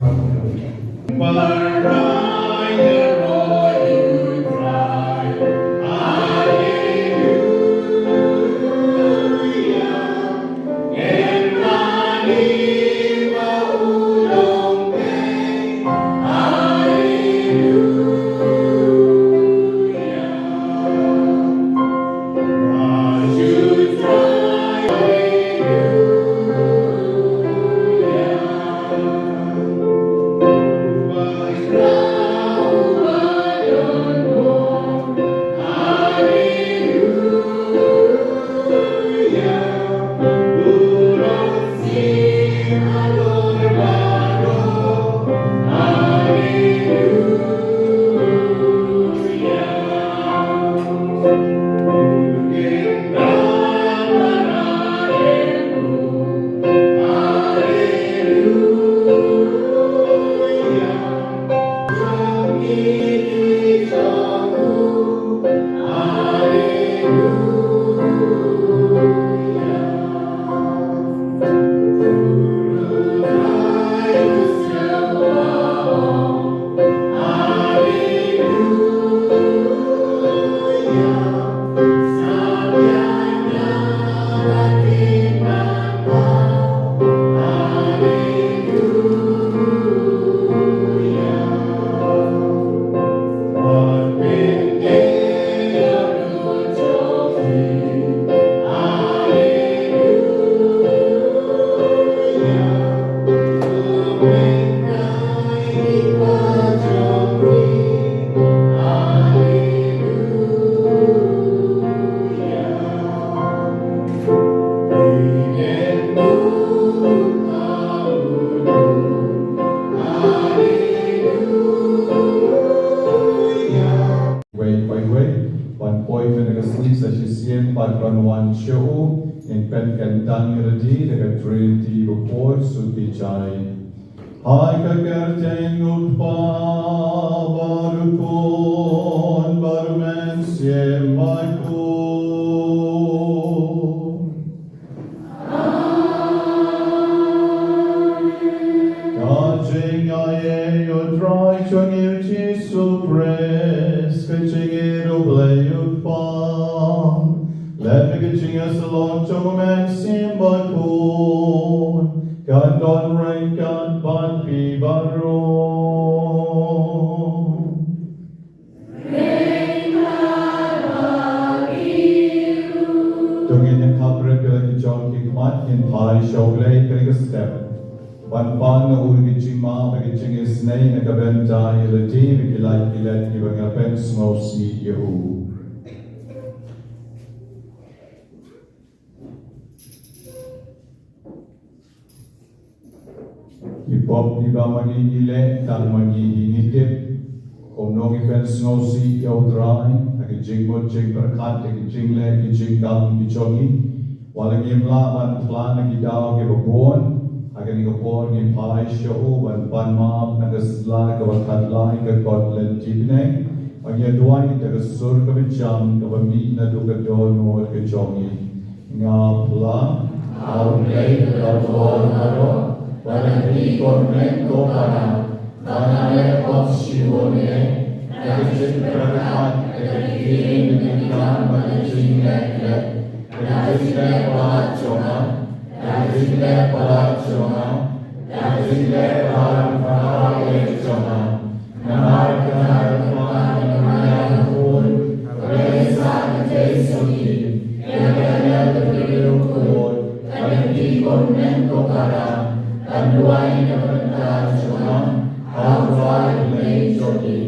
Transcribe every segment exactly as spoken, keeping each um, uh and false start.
Wei, wei, wei. Ban poi mynta ka sngi sa shisien bad ban wan sha u, ngin pynkyntang ïa lade da ka Trinity ba poi suk ki jai. Ha ka kyrteng u Kpa bad u Khun bad u Mynsiem Bakhuid. Ka jingaiei u Trai jong ngi u Jisu Khrist, ka jingïeit u Blei u Kpa, lem bad ka jingïasyllok jong u Mynsiem Bakhuid, kan don ryngkat bad phi baroh. To ngin ïa khapbriew ïa la ki jong ki khmat, ngin phai sha U Blei kane ka step. Ban pan na u ïa ka jingmap bad ka jingisynei na ka bynta ïa lade bad ki lait ki let kiba ngi la pynsngewsih ïa u. Ki pop kiba ma ngi ngi leh, tang ma ngi ngi tip. Kumno ngi pynsngewsih ïa u Trai ha ki jingmut jingpyrkhat, ha ki jingleh ki jingkam ki jong ngi. Wat la ngim lah ban phla na ki daw kiba bun, ha kane ka por ngi phai sha u ban pan map na ka sla kaba khatlai ka kot lynti bneng. Ba ngi ïa duwai da ka sur kaba jam kaba mih naduh ka dohnud ka jong ngi. Nga phla, A U Blei uba don bor baroh, ba la plie kumne ko para, ba nga leh pop shibun eh, da ka jingpyrkhat, da ka jingim, da ka jingkam, da ka jingleh leh, da ka jingleh palat jong nga, da ka jingleh palat jong nga, da ka jingleh palat jong nga. Namar ka jingïaid ka jong U Trai, ka jingïaid ka jong U Trai, ka jingïaid ka jong U Trai, ka jingïaid ka jong U Trai, kan duwai na ka bynta jong nga ha U Trai U Blei jong ngi.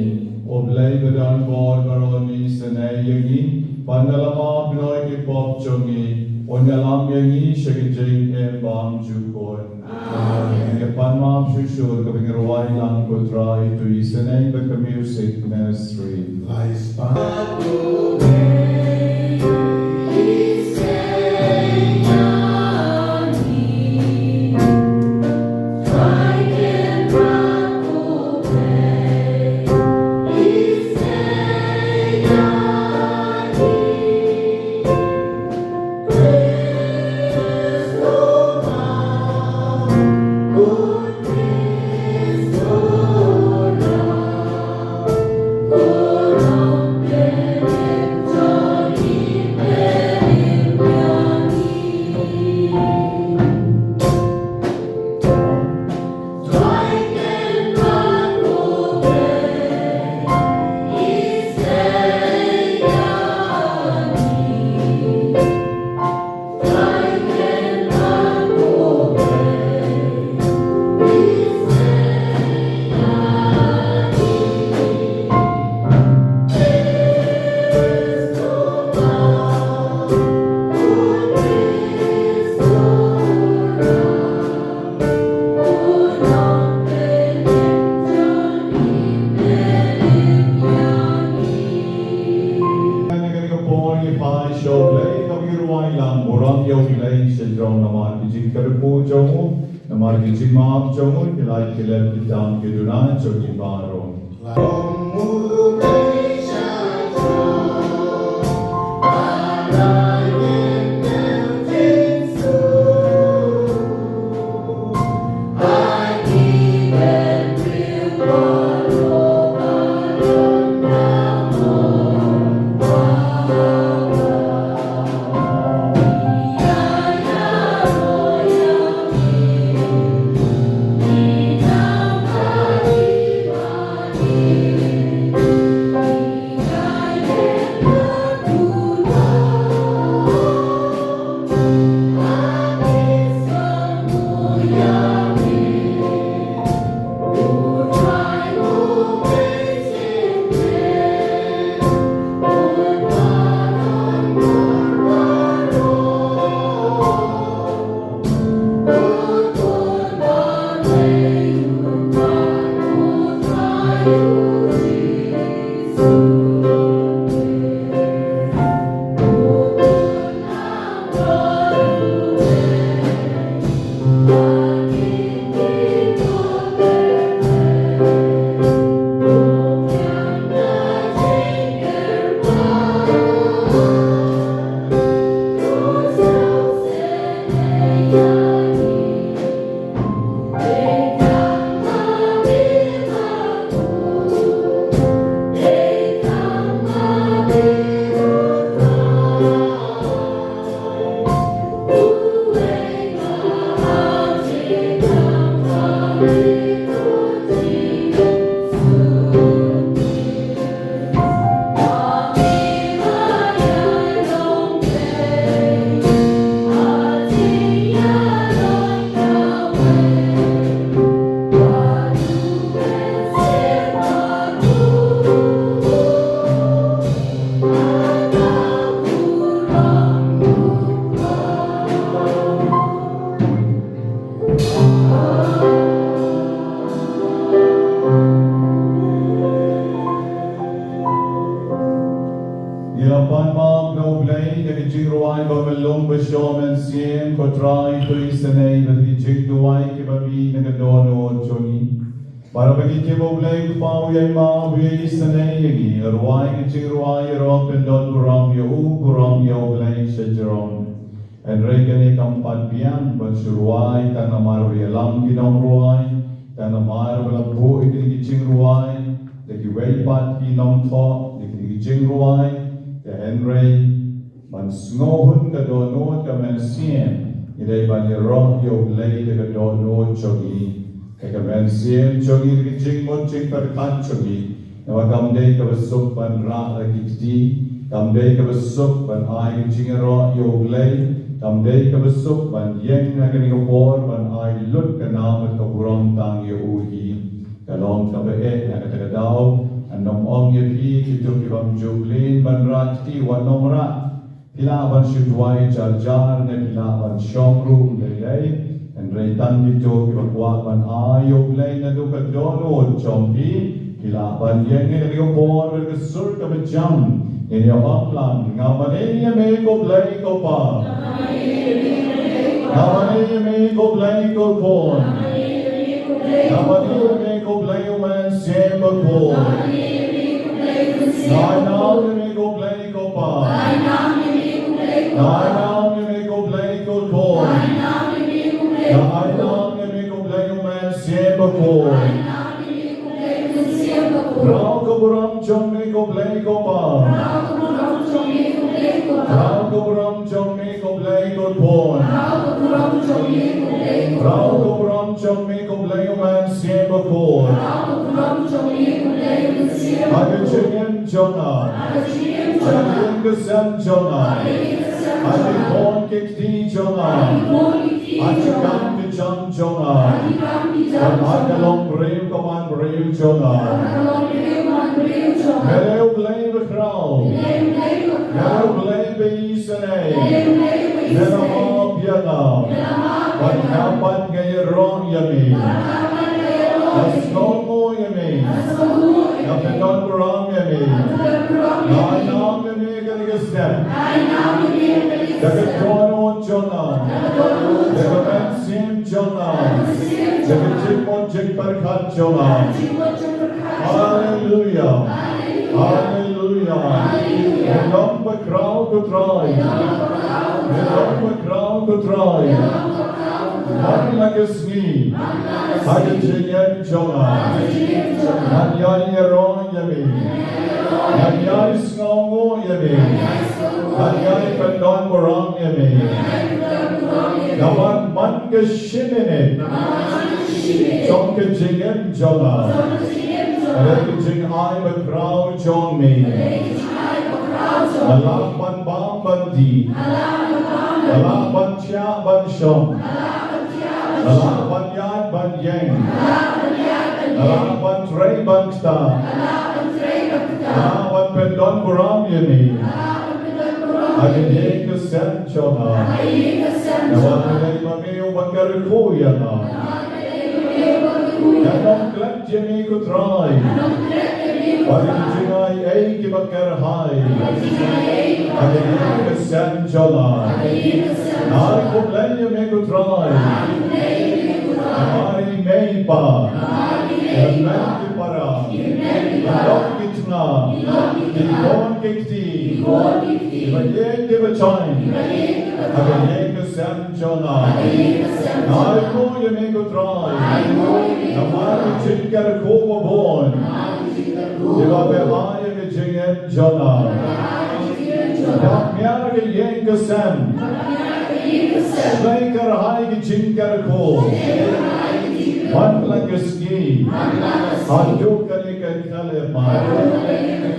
U Blei ba don bor baroh un isynei ïa ngi, bad na la map noh ïa ki pop jong ngi, un ïalam ïa ngi sha ka jingim bymjukut. Amen. Ngi pan map shuh shuh kaba ngi rwai lang ko Trai to isynei bad ka music ministry. Lai spah. Jong u ki la ki lem ki tam ki duna jong ki baroh. Ngi la pan map na U Blei da ka jingrwai ba myllung ba shong mynsiem, ko Trai, to isynei bad ki jingduwai kiba mih na ka dohnud jong ngi. Bad haba ngi tip ba U Blei Kpa u ïai map, u ïai isynei ïa ngi, rwai ka jingrwai ïaroh pyndonburom ïa u, burom ïa U Blei shajrong. Hynrei kane kam pat biang ban shu rwai tang namar ba ïalam ki nongrwai, tang namar ba la buh ïa kine ki jingrwai da kiwei pat ki nongthoh ïa kine ki jingrwai. Te hynrei ban sngewhun ka dohnud ka mynsiem, ngi dei ban ïaroh ïa U Blei da ka dohnud jong ngi, da ka mynsiem jong ngi, da ka jingmut jingpyrkhat jong ngi. Namar kam dei kaba suk ban rah da ki kti, kam dei kaba suk ban ai ka jingïaroh ïa U Blei, kam dei kaba suk ban ïeng ha kane ka por ban ai lut ka nam bad ka burom tang ïa u hi. Ka long kaba eh na kata ka daw, ngan nym ong ïa phi kito ki bym ju khlem ban rah kti, wat nym rah. Phi lah ban shu duwai jar jar ne phi lah ban shong ruh lei lei. Hynrei tang kito kiba kwah ban ai ïa U Blei naduh ka dohnud jong phi, phi lah ban ïeng ha kane ka por, ka sur kaba jam. Ngin ïa ong lang, nga mane ïa me ko Blei ko Pa. Nga mane ïa me ko Blei ko Khun. Nga mane ïa me ko Blei U Mynsiem Bakhuid. Nga ainam ïa me ko Blei ko Pa. Nga ainam ïa me ko Blei ko Khun. Nga ainam ïa me ko Blei U Mynsiem Bakhuid. Rah ka burom jong me ko Blei ko Pa. Rah ka burom jong me ko Blei ko Khun. Rah ka burom jong me ko Blei U Mynsiem Bakhuid. Ha ka jingim jong nga. Ha ka jingim jong nga. Ha ki ïing ki sem jong nga. Ha ki khun ki kti jong nga. Ha ki kam ki jam jong nga. Bad ha ka longbriew ka manbriew jong nga. Me dei U Blei bakhraw. Me dei U Blei ba isynei. Me la map ïa nga. Bad nga pat nga ïaroh ïa me. Nga sngewnguh ïa me. Nga pyndonkam ïa me. Nga ainam ïa me kane ka step. Da ka dohnud jong nga. Da ka mynsiem jong nga. Da ka Pyrkhat jong nga. Haleluya. Haleluya. Ngi long bakhraw, ko Trai. Ngi long bakhraw, ko Trai. Man la ka sngi, ha ka jingim jong nga, ngan ïai ïaroh ïa me. Ngan ïai sngewnguh ïa me. Ngan ïai pyndonburom ïa me. Namar man ka shi minit jong ka jingim jong nga, ka dei ka jingai bakhraw jong me. Nga lah ban bam ban dih. Nga lah ban thiah ban shong. Nga lah ban ïaid ban ïeng. Nga lah ban trei ban ktah. Nga lah ban pyndonburom ïa me. Ha ka ïing ka sem jong nga. Namar ka dei ma me uba kyrkhu ïa nga. Ngan ym klet ïa me, ko Trai. Bad ïa ki jingai ei kiba kyrhai ha ka ïing ka sem jong nga. Nga ai khublei ïa me, ko Trai. Nga ai, me i pa, ïa ki para, ki lok ki tnga, ki khun ki kti, kiba ïeit kiba shai ha ka ïing ka sem jong nga. Nga ai nguh ïa me, ko Trai, namar ki jingkyrkhu ba bun kiba me ai ïa ka jingim jong nga. Ba miar ka ïing ka sem, shlei kyrhai ki jingkyrkhu, man la ka sngi haduh kane ka khyllipmat,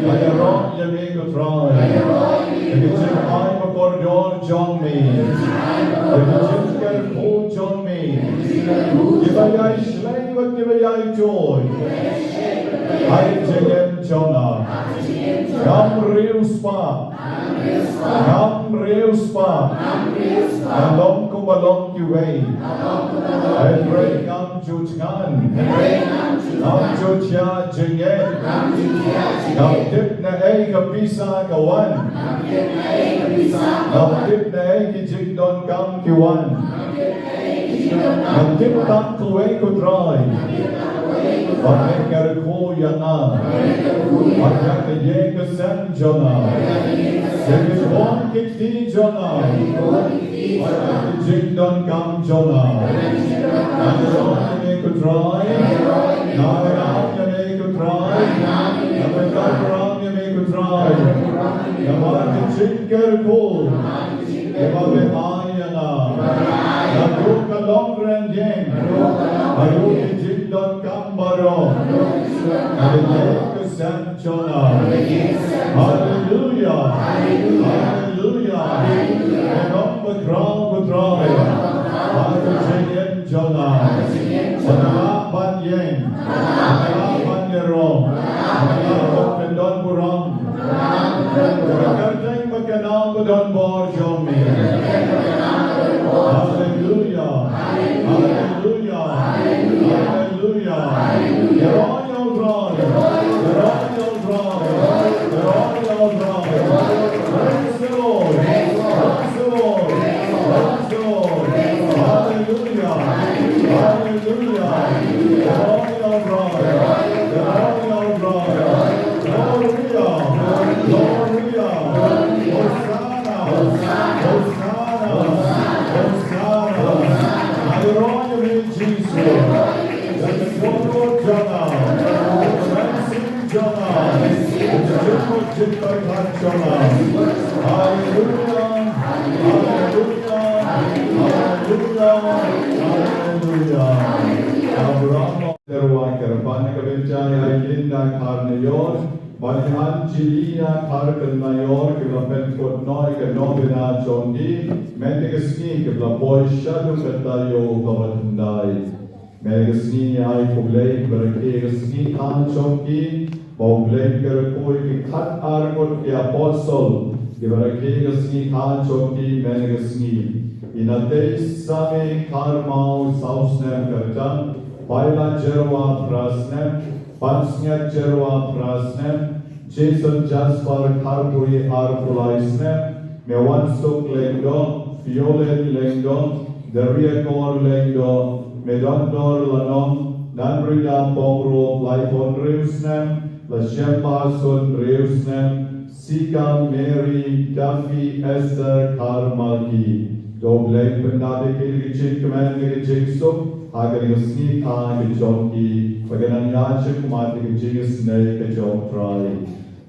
nga ïaroh ïa me, ko Trai, ïa ka jingai bakordor jong me, ïa ka jingkyrkhu jong me, kiba ïai shlei bad kiba ïai tuid ha ka jingim jong nga. Ngam riewspah. Ngam riewspah. Nga long kumba long kiwei. Hynrei ngam ju thngan. Ngam ju thiah jingngeit. Ngam tip naei ka pisa ka wan. Ngam tip naei ki jingdonkam ki wan. Ngam tip tang kawei, ko Trai. Ba me kyrkhu ïa nga, bad ïa ka ïing ka sem jong nga, ïa ki khun ki kti jong nga, bad ïa ki jingdonkam jong nga. Nga ïaroh ïa me, ko Trai. Nga ïaroh ïa me, ko Trai. Nga pyndonkam ïa me, ko Trai, namar ka jingkyrkhu kaba me ai ïa nga. Naduh ka longrynieng haduh ki jingdonkam baroh, ha ka ïing ka sem jong nga. Haleluya. Haleluya. Ngi long bakhraw, ko Trai, ha ka jingim jong nga. Ba nga lah ban ïeng, ba nga lah ban ïaroh, ba nga lah ban pyndonburom. Ka kyrteng ba kynmaw ba don bor jong me. Haleluya. Haleluya. Haleluya. Ïaroh ïa U Trai. Ïaroh ïa U Trai. Ïaroh ïa U Trai. Praise the Lord. Praise the Lord. Praise the Lord. Haleluya. Haleluya. Ïaroh ïa U Trai. Ïaroh ïa U Trai. Gloria. Gloria. Hosanna. Hosanna. Hosanna. Ïaroh ïa me, Jisu. Ïa ka jingmut jong nga. Ïa ka mynsiem jong nga. Ïa ka jingmut jingpyrkhat jong nga. Haleluya. Haleluya. Haleluya. Haleluya. Abraham. Tyrwa kyrpad na ka bynta ïa i Linda Kharnaior, bad i Angelina Kharkynaior, kiba la pynkut noh ïa ka nongbna jong ki mynta ka sngi, kiba la poi shaduh ka taïew kaba thyndai. Mynta ka sngi ngi ai khublei kiba rakhe ka sngi kha jong ki, ba U Blei un kyrkhu ïa ki khatar ngut ki apostol kiba rakhe ka sngi kha jong ki mynta ka sngi. I Natei Same Kharmaw saw snem kyrteng, Paila Jerwa phra snem, Pansngiat Jerwa phra snem, Jason Jasper Kharpuri arphew lai snem, Mewansuk Lyngdoh, Violin Lyngdoh, Dariakor Lyngdoh, Medondor Lanong, Anrina Pongro, laiphew hynriew snem, Lashemba Sun hynriew snem, Sika Mary, Duffy Esther Kharmalki. To Blei pyndap ïa ki da ka jingkmen da ka jingsuk ha kane ka sngi kha ka jong ki, ba kin nang ïaid shakhmat da ka jingisynei ka jong U Trai.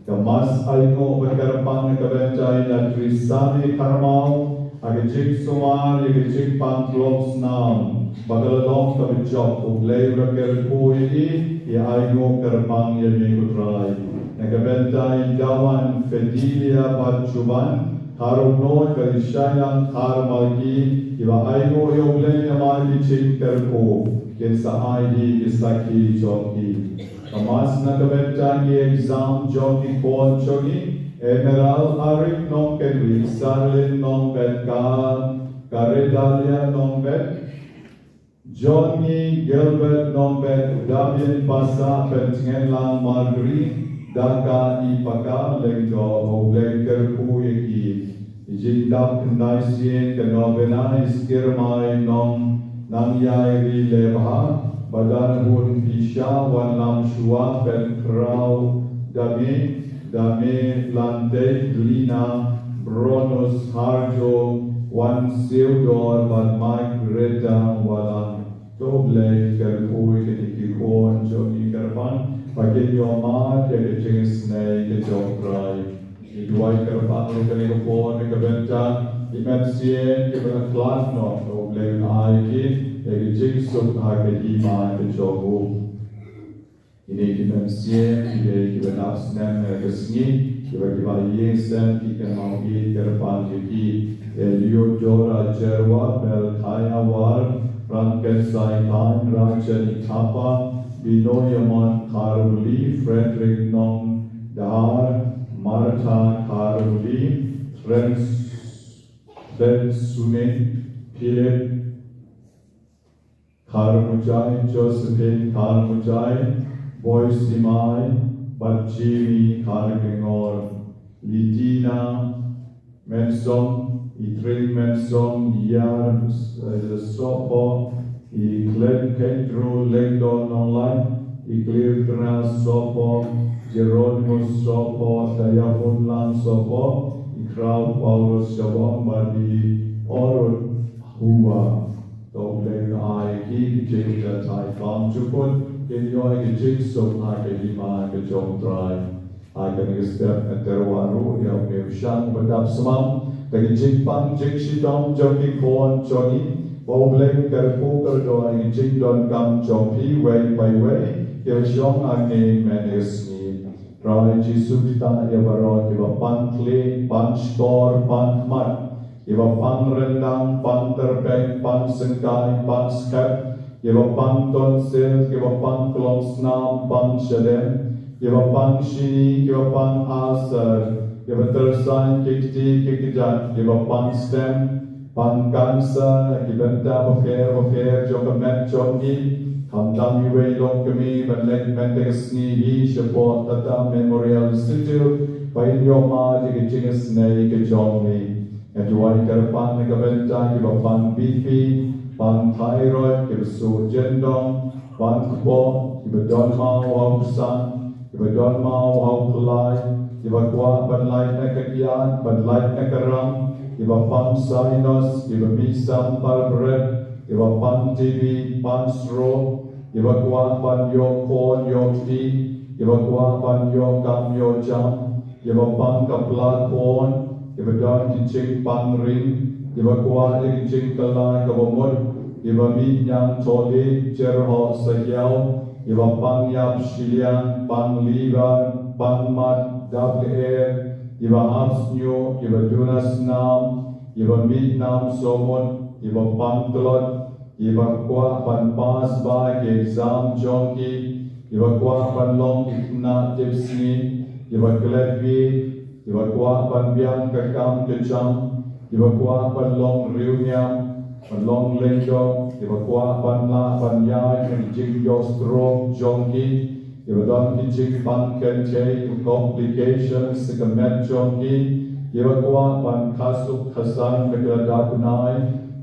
Ka Mass ainguh bad kyrpang na ka bynta i Natri Sami Kharmau ha ka jingsumar ïa ka jingpang klong snam ba ka la long kaba jop. U Blei u la kyrkhu ïa i, i ainguh kyrpang ïa me ko Trai. Na ka bynta i Dawan Fidelia bad Juban, Kharumnuid bad i Shailang Kharmalki, kiba ainguh ïa U Blei namar ki jingkyrkhu, kin sa ai hi ki sakhi jong ki. Ka Mass na ka bynta ki exam jong ki khun jong ngi, Emerald Arik Nongkynrih, Sarlin Nongbet, Ka, Karedalia Nongbet, Johnny Gilbert Nongbet, Damian Pasa, Bentngenlang Margri, Daka i Paka Lengdo, ba U Blei kyrkhu ïa ki. I jingdap khyndai sien ka novena i Skirmai Nong Nangïai Ri Lebha, Badan Hun Pisha, Wanlam Shua, Penkraw Dami, Dame Lante, Lina, Bronus Harjo, Wan Seudor, bad Margareta Walang. To Blei kyrkhu ïa kine ki khun jong ngi kyrpang, ba kin ïohmad ïa ka jingisynei ka jong U Trai. Ngi duwai kyrpang ruh kane ka por na ka bynta ki mynsiem kiba la khlad noh, to Blei un ai ki ïa ka jingsuk ha ka hima ka jong u. Kine ki mynsiem, kine kiba nang snem ha ka sngi, kiba kiba ïing sem ki kynmaw ïeit kyrpang ïa ki. Eleodora Jerwa, Melkhaya War, Ramkensai Khan, Rachel Ithapa, Binoy Amon Kharuli, Frederick Nong Dahar, Martha Kharuli, Trent Ben Suning, Philip Kharmujai, Josephine Kharmujai, Boy Simai, bad Jimmy Kharkengor, Lidina Mensong, Itring Mensong, Yar, eh, Sopo, i Glenn Pedro Lengdon Nonglai, i Cleophas Sopo, Jeronimo Sopo, Dayahun Lang Sopo, i Kraw Paulus Shabong, bad i Orut Hua. To Blei un ai ki ki jingïatai bam jukut, kin ïoh ki jingsuk ha ka hima ka jong U Trai. Ha kane ka step nga tyrwa ruh ïa u Newshang ba dap sumar da ki jingpang jingshitom jong ki khun jong ngi, ba U Blei un kyrkhu kyrdoh ïa ki jingdonkam jong phi wei pa wei kiba shong hangne mynne ka sngi. Trai Jisu Khrista, ïa baroh kiba pang khlieh, pang shkor, pang khmat, kiba pang ryndang, pang tyrpeng, pang syngkai, pang skhem, kiba pang tonsil, kiba pang klong snam, pang shadem, kiba pang shini, kiba pang ulcer, kiba tyrsan ki kti ki kjat, kiba pang stent, pang cancer, ki bynta bapher bapher jong ka met jong ki, khamtam iwei i longkmie ban leit mynta ka sngi hi shapoh Tata Memorial Institute, ba in ïohmad ïa ka jingisynei ka jong ngi. Nga duwai kyrpang na ka bynta kiba pang B P, pang thyroid, kiba suh jyndong, pang kpoh, kiba don maw ha u psang, kiba don maw ha u phyllai, kiba kwah ban lait na ka kyiad, ban lait na ka rang, kiba pang sinus, kiba mih sam parbret, kiba pang T B, pang stroke, kiba kwah ban ïoh khun ïoh kti, kiba kwah ban ïoh kam ïoh jam, kiba pang ka pla khun, kiba don ki jingpang ring, kiba kwah ïa ki jingkylla kaba mut, kiba mih ñiangthohlieh, jyrhoh sahiaw, kiba pang ïap shiliang, pang liver, pang mat, dap lyer, kiba hap shñiuh, kiba duna snam, kiba mih nam sawmut, kiba pang tlot, kiba kwah ban pass bha ki exam jong ki, kiba kwah ban long ki khynnah tipsngi, kiba klet wieh, kiba kwah ban biang ka kam ka jam, kiba kwah ban long riewniam, ban long lyngdoh, kiba kwah ban lah ban ïaid na ki jingïoh stroke jong ki, kiba don ki jingpang kynthei, complications ha ka met jong ki, kiba kwah ban kha suk kha saiñ ba ki la dap bnai,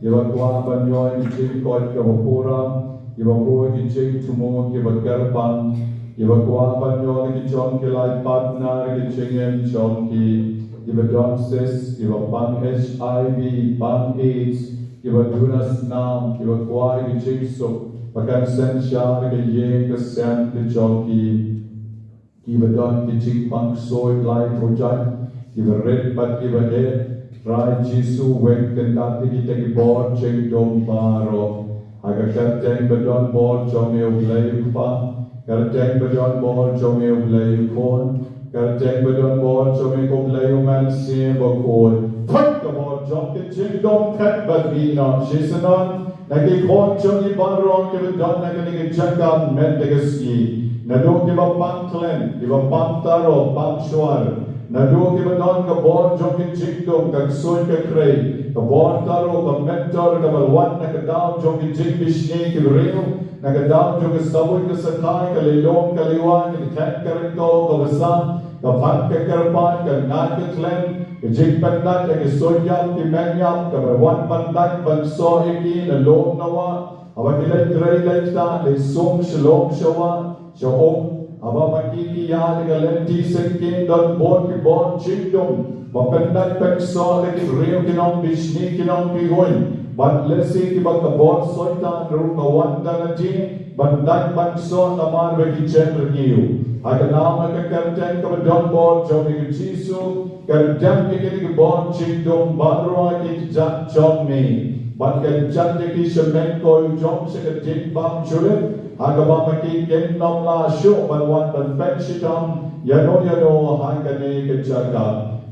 kiba kwah ban ïoh ïa ki jingkoit kaba pura, kiba buh ki jingthmu kiba kyrpang, kiba kwah ban ïoh ki jong ki lai partner ki jingim jong ki, kiba don cyst, kiba pang H I V, pang AIDS, kiba duna snam, kiba kwah ki jingsuk ba kan synshar ka ïing ka sem ka jong ki, kiba don ki jingpang ksuid lai pyrshah, kiba rit bad kiba eh, Trai Jisu, weng kyndat ïa kita ki bor jingdum baroh. Ha ka kyrteng ba don bor jong me, U Blei U Kpa, kyrteng ba don bor jong me, U Blei U Khun, kyrteng ba don bor jong me, U Blei U Mynsiem Bakhuid. Pynban ka bor jong ki jingdum, pynban bad me, nong shisha nong, na ki khun jong ngi baroh kiba don ha kane ka jaka mynta ka sngi. Naduh kiba pang khlem, kiba pang taro, pang shuar. Naduh kiba don ka bor jong ki jingdum, ka ksuid ka khrei, ka bor taro, ka mentor, kaba wan na ka daw jong ki jingbishni ki briew, na ka daw jong ka sabui ka sathai, ka lilum ka liwa, ki khet ka ringkaw, ka basa, ka pang ka kyrpad, ka ngat ka khlem, ka jingpyndait ïa ki suiñiap ki meingiap, kaba wan pyndait ban soh ïa ki na lum na wah, haba ki leit trei leit ktah, leit sum sha lum sha wah, sha um, haba ma ki ki ïaid ïa ka lynti syngkien, don bun ki bor jingdum ba pyndait pynsoh ïa ki briew, ki nongbishni, ki nongpihuiñ. Bad lehse kiba ka bor Soitan ruh ka wan da lade ban dait ban soh namar ba ki jen rngiew. Ha ka nam ha ka kyrteng kaba don bor jong me, ko Jisu, kyrdan ïa kine ki bor jingdum baroh ha ki kjat jong me, bad kyrdan ïa ki sha mengkoi u jong, sha ka jingbam julep, ha kaba ma ki kin ym lah shuh ban wan ban pynshitom ïano ïano ha kane ka jaka.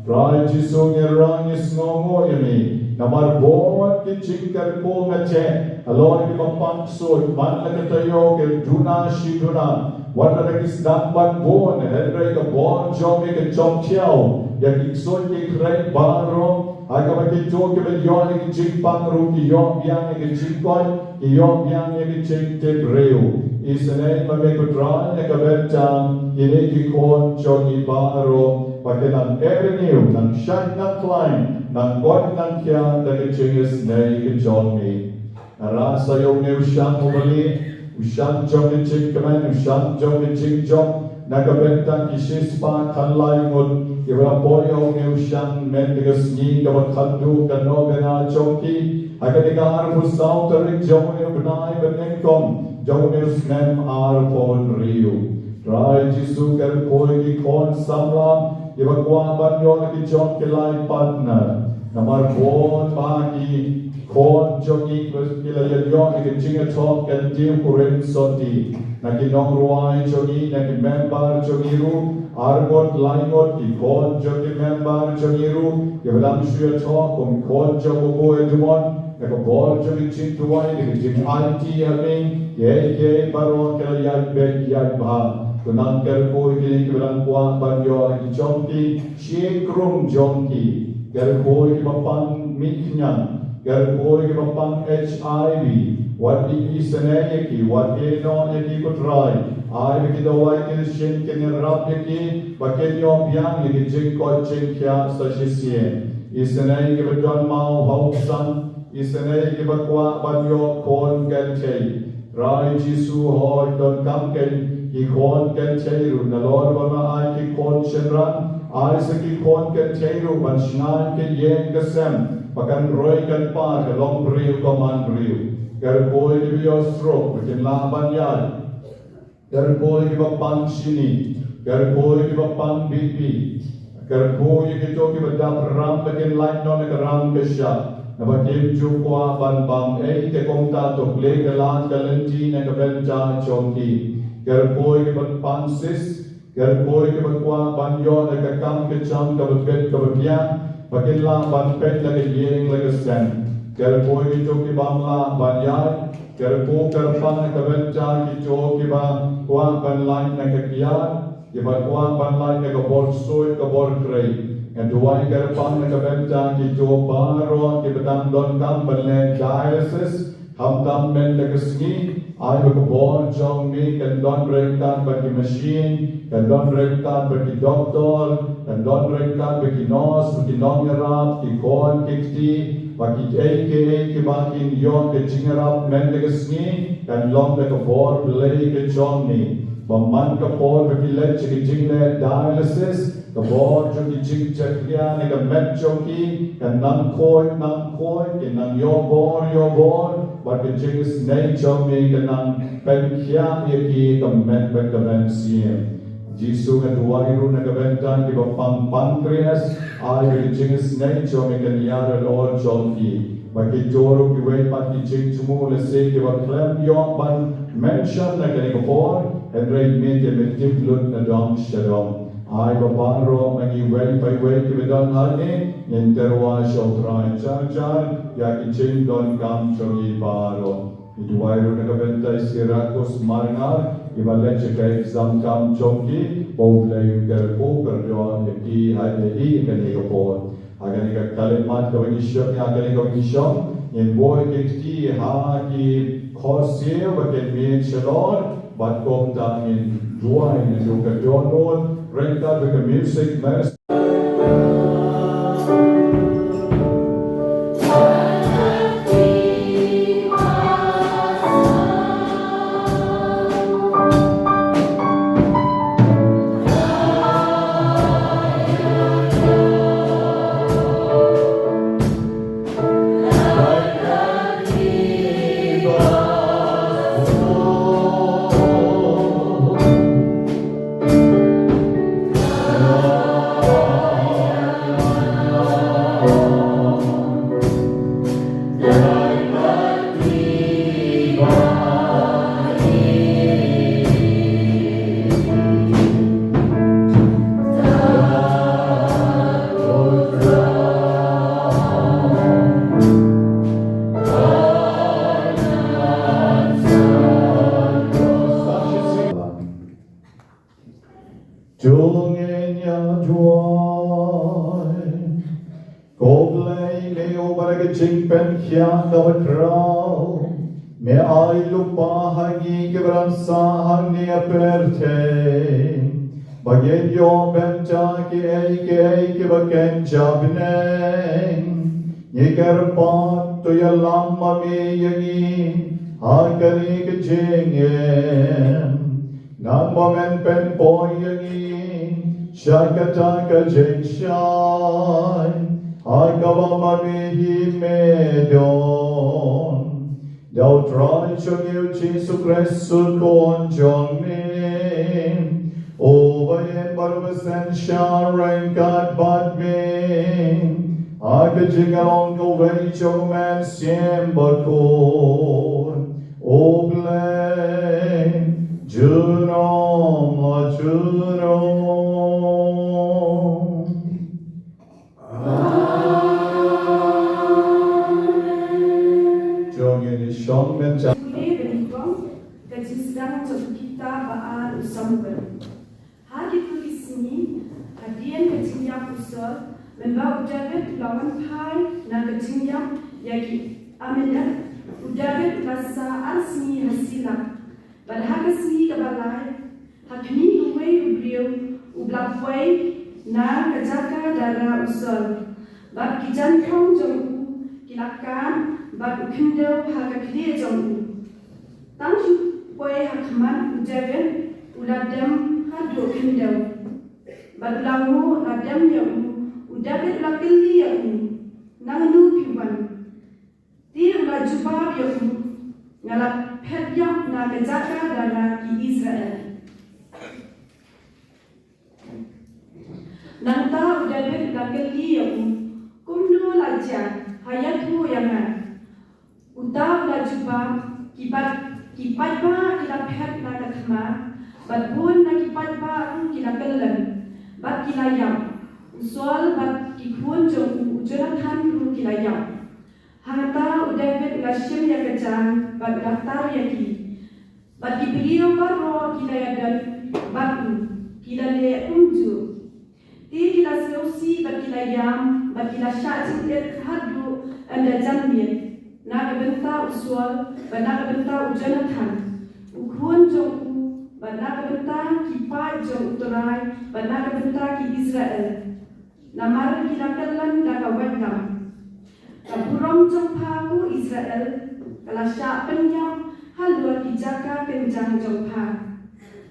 Trai Jisu, ngi rang, ngi sngewnguh ïa me namar bun ki jingkyrkhu nga teh, halor kiba pang ksuid, man la ka taïew ki duna shi duna, wat la ki sdang ban bun, hynrei ka bor jong me ka jong thiaw ïa ki ksuid ki khrei baroh, ha kaba kito kiba ïoh ïa ki jingpang ruh ki ïoh biang ïa ki jingkoit, ki ïoh biang ïa ki jingtip briew. Isynei ma me, ko Trai, na ka bynta kine ki khun jong ngi baroh, ba kin nang eh rngiew, nang shait nang khlaiñ, nang koit nang khiah da ka jingisynei ka jong me. Nga rah sa ïa une u shang u balieh, u shang jong ka jingkmen, u shang jong ka jingjop, na ka bynta ki shispah khatlai ngut kiba la poi ha une u shang mynta ka sngi kaba khatduh ka novena jong ki, ha kane ka arphew saw tarik jong une u bnai ba nyngkong jong une u snem arphew hynriew. Trai Jisu, kyrkhu ïa ki khun samla kiba kwah ban ïoh ïa ki jong ki lai partner. Namar bun bah ki khun jong ngi ki la ïa ïoh ïa ka jingïathoh kyntiew kurim sotti na ki nongrwai jong ngi, na ki member jong ngi ruh, ar ngut lai ngut ki khun jong ki member jong ngi ruh kiba dang shu ïathoh kum khun jong u Babu Edmond, na ka bor jong ka jingduwai, na ka jingaiti ha me, kiei kiei baroh ki la ïaid beit ïaid bha. To nang kyrkhu ïa kine kiba dang kwah ban ïoh ïa ki jong ki sha ïing krum jong ki. Kyrkhu ïa kiba pang mih khñiang, kyrkhu ïa kiba pang H I V, wat isynei ïa ki, wat ïehnoh ïa ki, ko Trai. Ai ba ki dawai ki shisien kin ïarap ïa ki ba kin ïoh biang ïa ki jingkoit jingkhiah sa shisien. Isynei ïa kiba don maw ha u san, isynei ïa kiba kwah ban ïoh khun kynthei. Trai Jisu, hooid, donkam keiñ ki khun kynthei ruh, nalor ba me ai ki khun shynrang, ai sa ki khun kynthei ruh ban shngaiñ ka ïing ka sem ba kan roi kan par, ka long briew ka man briew. Kyrkhu ïa kiba ïoh stroke ba kin lah ban ïaid. Kyrkhu ïa kiba pang shini, kyrkhu ïa kiba pang B P, kyrkhu ïa kito kiba dap ram ba kin lait noh na ka ram ka shap, naba kim ju kwah ban bam ei, te kumta to plie ka lad ka lynti na ka bynta jong ki. Kyrkhu ïa kiba pang cyst, kyrkhu ïa kiba kwah ban ïoh na ka kam ka jam kaba bit kaba biang, ba kin lah ban peit la ka ïing la ka sem. Kyrkhu ïa kito ki bym lah ban ïaid, kyrkhu kyrpang na ka bynta kito kiba kwah ban lait na ka kiad, kiba kwah ban lait na ka bor ksuid ka bor khrei. Nga duwai kyrpang na ka bynta kito baroh kiba dang donkam ban leh dialysis, khamtam mynta ka sngi, ai ba ka bor jong me kan don ryngkat bad ki machine, kan don ryngkat bad ki doktor, kan don ryngkat bad ki nurse, bad ki nongïarap, ki khun ki kti, bad kiei kiei kiba kin ïoh ka jingïarap mynta ka sngi. Kan long da ka bor Blei ka jong ngi. Ba man ka por ba ki leit sha ka jingleh dialysis, ka bor jong ki jingjakhlia na ka met jong ki kan nang khuid nang khuid, ki nang ïoh bor ïoh bor, bad ka jingisynei jong ngi kan nang pynkhiah ïa ki ka met bad ka mynsiem. Jisu, nga duwai ruh na ka bynta kiba pang pancreas, ai ba ka jingisynei jong ngi kan ïar halor jong ki. Ba ki don ruh kiwei pat ki jingthmu lehse kiba khlem ïoh ban mention na kane ka por, hynrei me te me tip lut na dong sha dong. Ai ba baroh ma ngi iwei pa iwei kiba don hangne, ngin tyrwa sha U Trai jar jar ïa ki jingdonkam jong ngi baroh. Ngi duwai ruh na ka bynta i Syracuse Marngar, iba leit sha ka exam kam jong ki, ba U Blei un kyrkhu kyrdoh ïa ki ha ïa i ha kane ka por. Ha kane ka khyllipmat kaba ngi shong, ha kane kaba ngi shong, ngin buh ïa ki kti ha ki khorsiew ba kin miet shalor, bad kumta ngin duwai naduh ka dohnud ryngkat bad ka music master. Jong ngi ïa duwai. Ko Blei me uba da ka jingpynkhiah kaba khraw, me ai lypa ha ngi kiba dang sah hangne ha pyrthei, ba ngin ïoh bynta kiei kiei kiba kynja bneng. Ngi kyrpad to ïalam ma me ïa ngi ha kane ka jingim. Nang ba men pynpoi ïa ngi sha kata ka jingshai ha kaba ma me hi me don. Da U Trai jong ngi U Jisu Khrist U Khun jong ngi, uba ïeit bad uba synshar ryngkat bad me ha ka jingïalong kawei jong U Mynsiem Bakhuid, U Blei junom la junom. Jong ngi shong bynta. Pule bad nyngkong ka jingsdang jong u kitab ba ar u Samuel. Ha kito ki sngi, hadien ka jingïap u Saul, mynba u David u la wan phai na ka jingïap ïa ki Amalek, u David u la sah ar sngi ha Sila. Bad ha ka sngi kaba lai, ha khmih uwei u briew uba la poi na ka jaka dara u Saul. Bad ki jaiñthong jong u ki la kad bad u khyndew ha ka khlieh jong u. Tang shu poi ha khmat u David u la dem haduh khyndew. Bad u la nguh, la dem ïa u, u David u la kylli ïa u, "Nangno phi wan?" Te u la jubab ïa u, "Nga la phet ïap na ka jaka dara ki Israel." Nangta u David u la kylli ïa u, "Kumno la jia, ha ïathuh ïa nga." Uta u la jubab, "Ki pat, ki paidbah ki la phet na ka thma, bad bun na ki paidbah ruh ki la kyllon, bad ki la ïap. U Saul bad ki khun jong u, u Jonathan ruh ki la ïap." Hangta u David u la shim ïa ka jaiñ bad u la tar ïa ki. Bad ki briew baroh ki la ïadon bad u, ki la leh kumjuh. Te ki la sngewsih bad ki la ïam bad ki la shah jingit haduh ynda janmiet, na ka bynta u Saul bad na ka bynta u Jonathan u khun jong u, bad na ka bynta ki paid jong U Trai bad na ka bynta ki Israel. Namar ki la kyllon da ka waitlam. Ka burom jong pha ko Israel ka la shah pynïap halor ki jaka kynjang jong pha.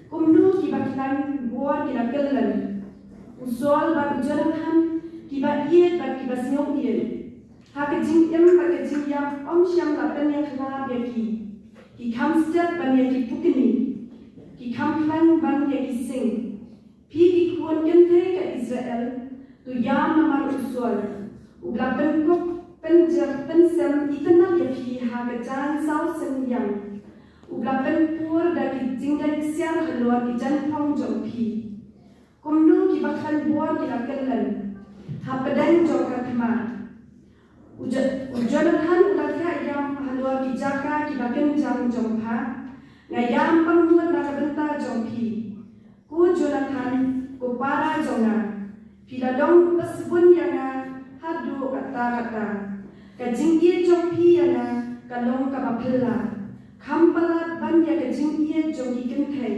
Kumno kiba khlaiñ bor ki la kyllon. U Saul bad u Jonathan kiba ïeit bad kiba sngew ïeit. Ha ka jingim bad ka jingïap ym shym la pynïakhlad ïa ki. Ki kham stet ban ïa ki pukni. Ki kham khlaiñ ban ïa ki sing. Phi ki khun kynthei ka Israel, to ïam namar u Saul. U la pynkup, pynjah, pynsem itynnad ïa phi ha ka jaiñ saw sien ïang. U la pynpur da ki jingdait ksiar halor ki jaiñphong jong phi. Kumno kiba khlaiñ bor ki la kyllon hapdeng jong ka khmat. U Jo-, u Jonathan u la thiah ïam halor ki jaka kiba kynjang jong pha. Nga ïam pangnud na ka bynta jong phi. Ko Jonathan, ko para jong nga, phi la long u basbun ïa nga haduh katta katta. Ka jingïeit jong phi ïa nga ka long kaba phylla. Kham palat ban ïa ka jingïeit jong ki kynthei.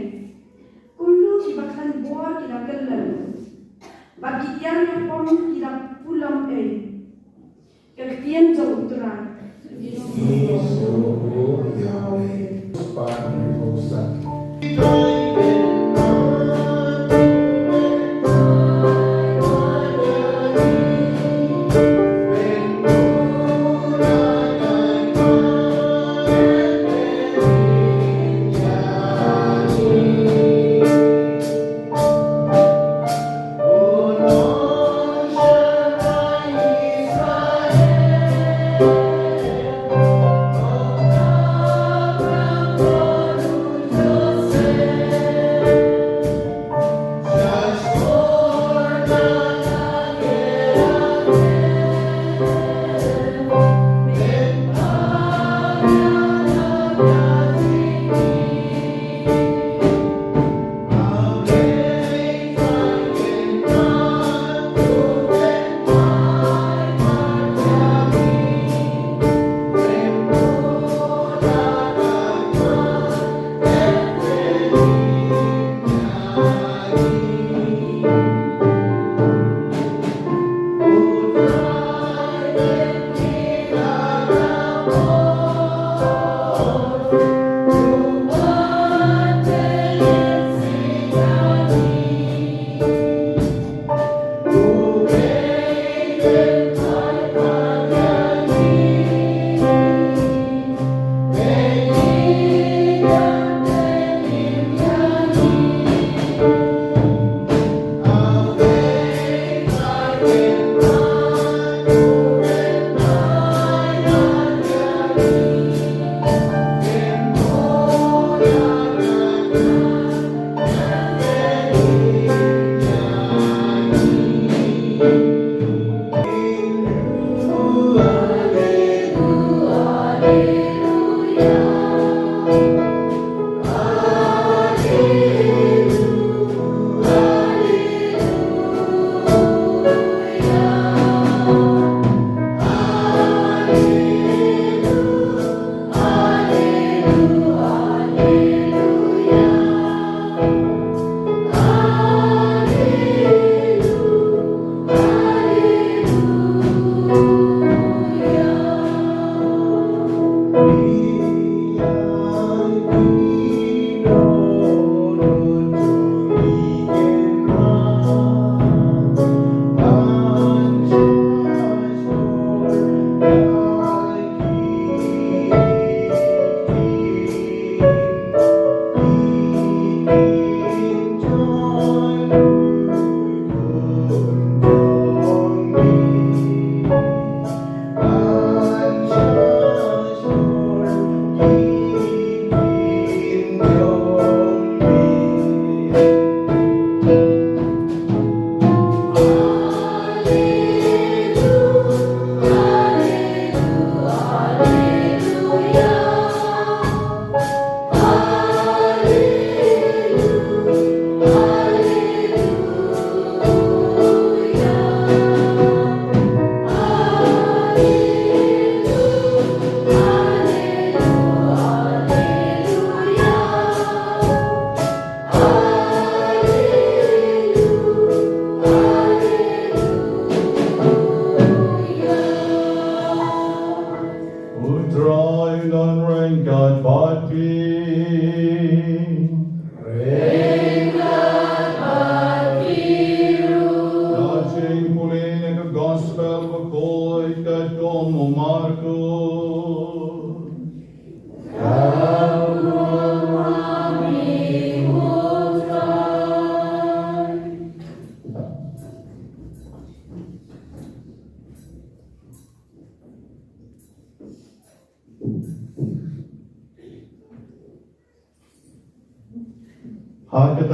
Kumno kiba khlaiñ bor ki la kyllon. Bad ki ïar ïapom ki la pulom ei. Ka ktien jong U Trai.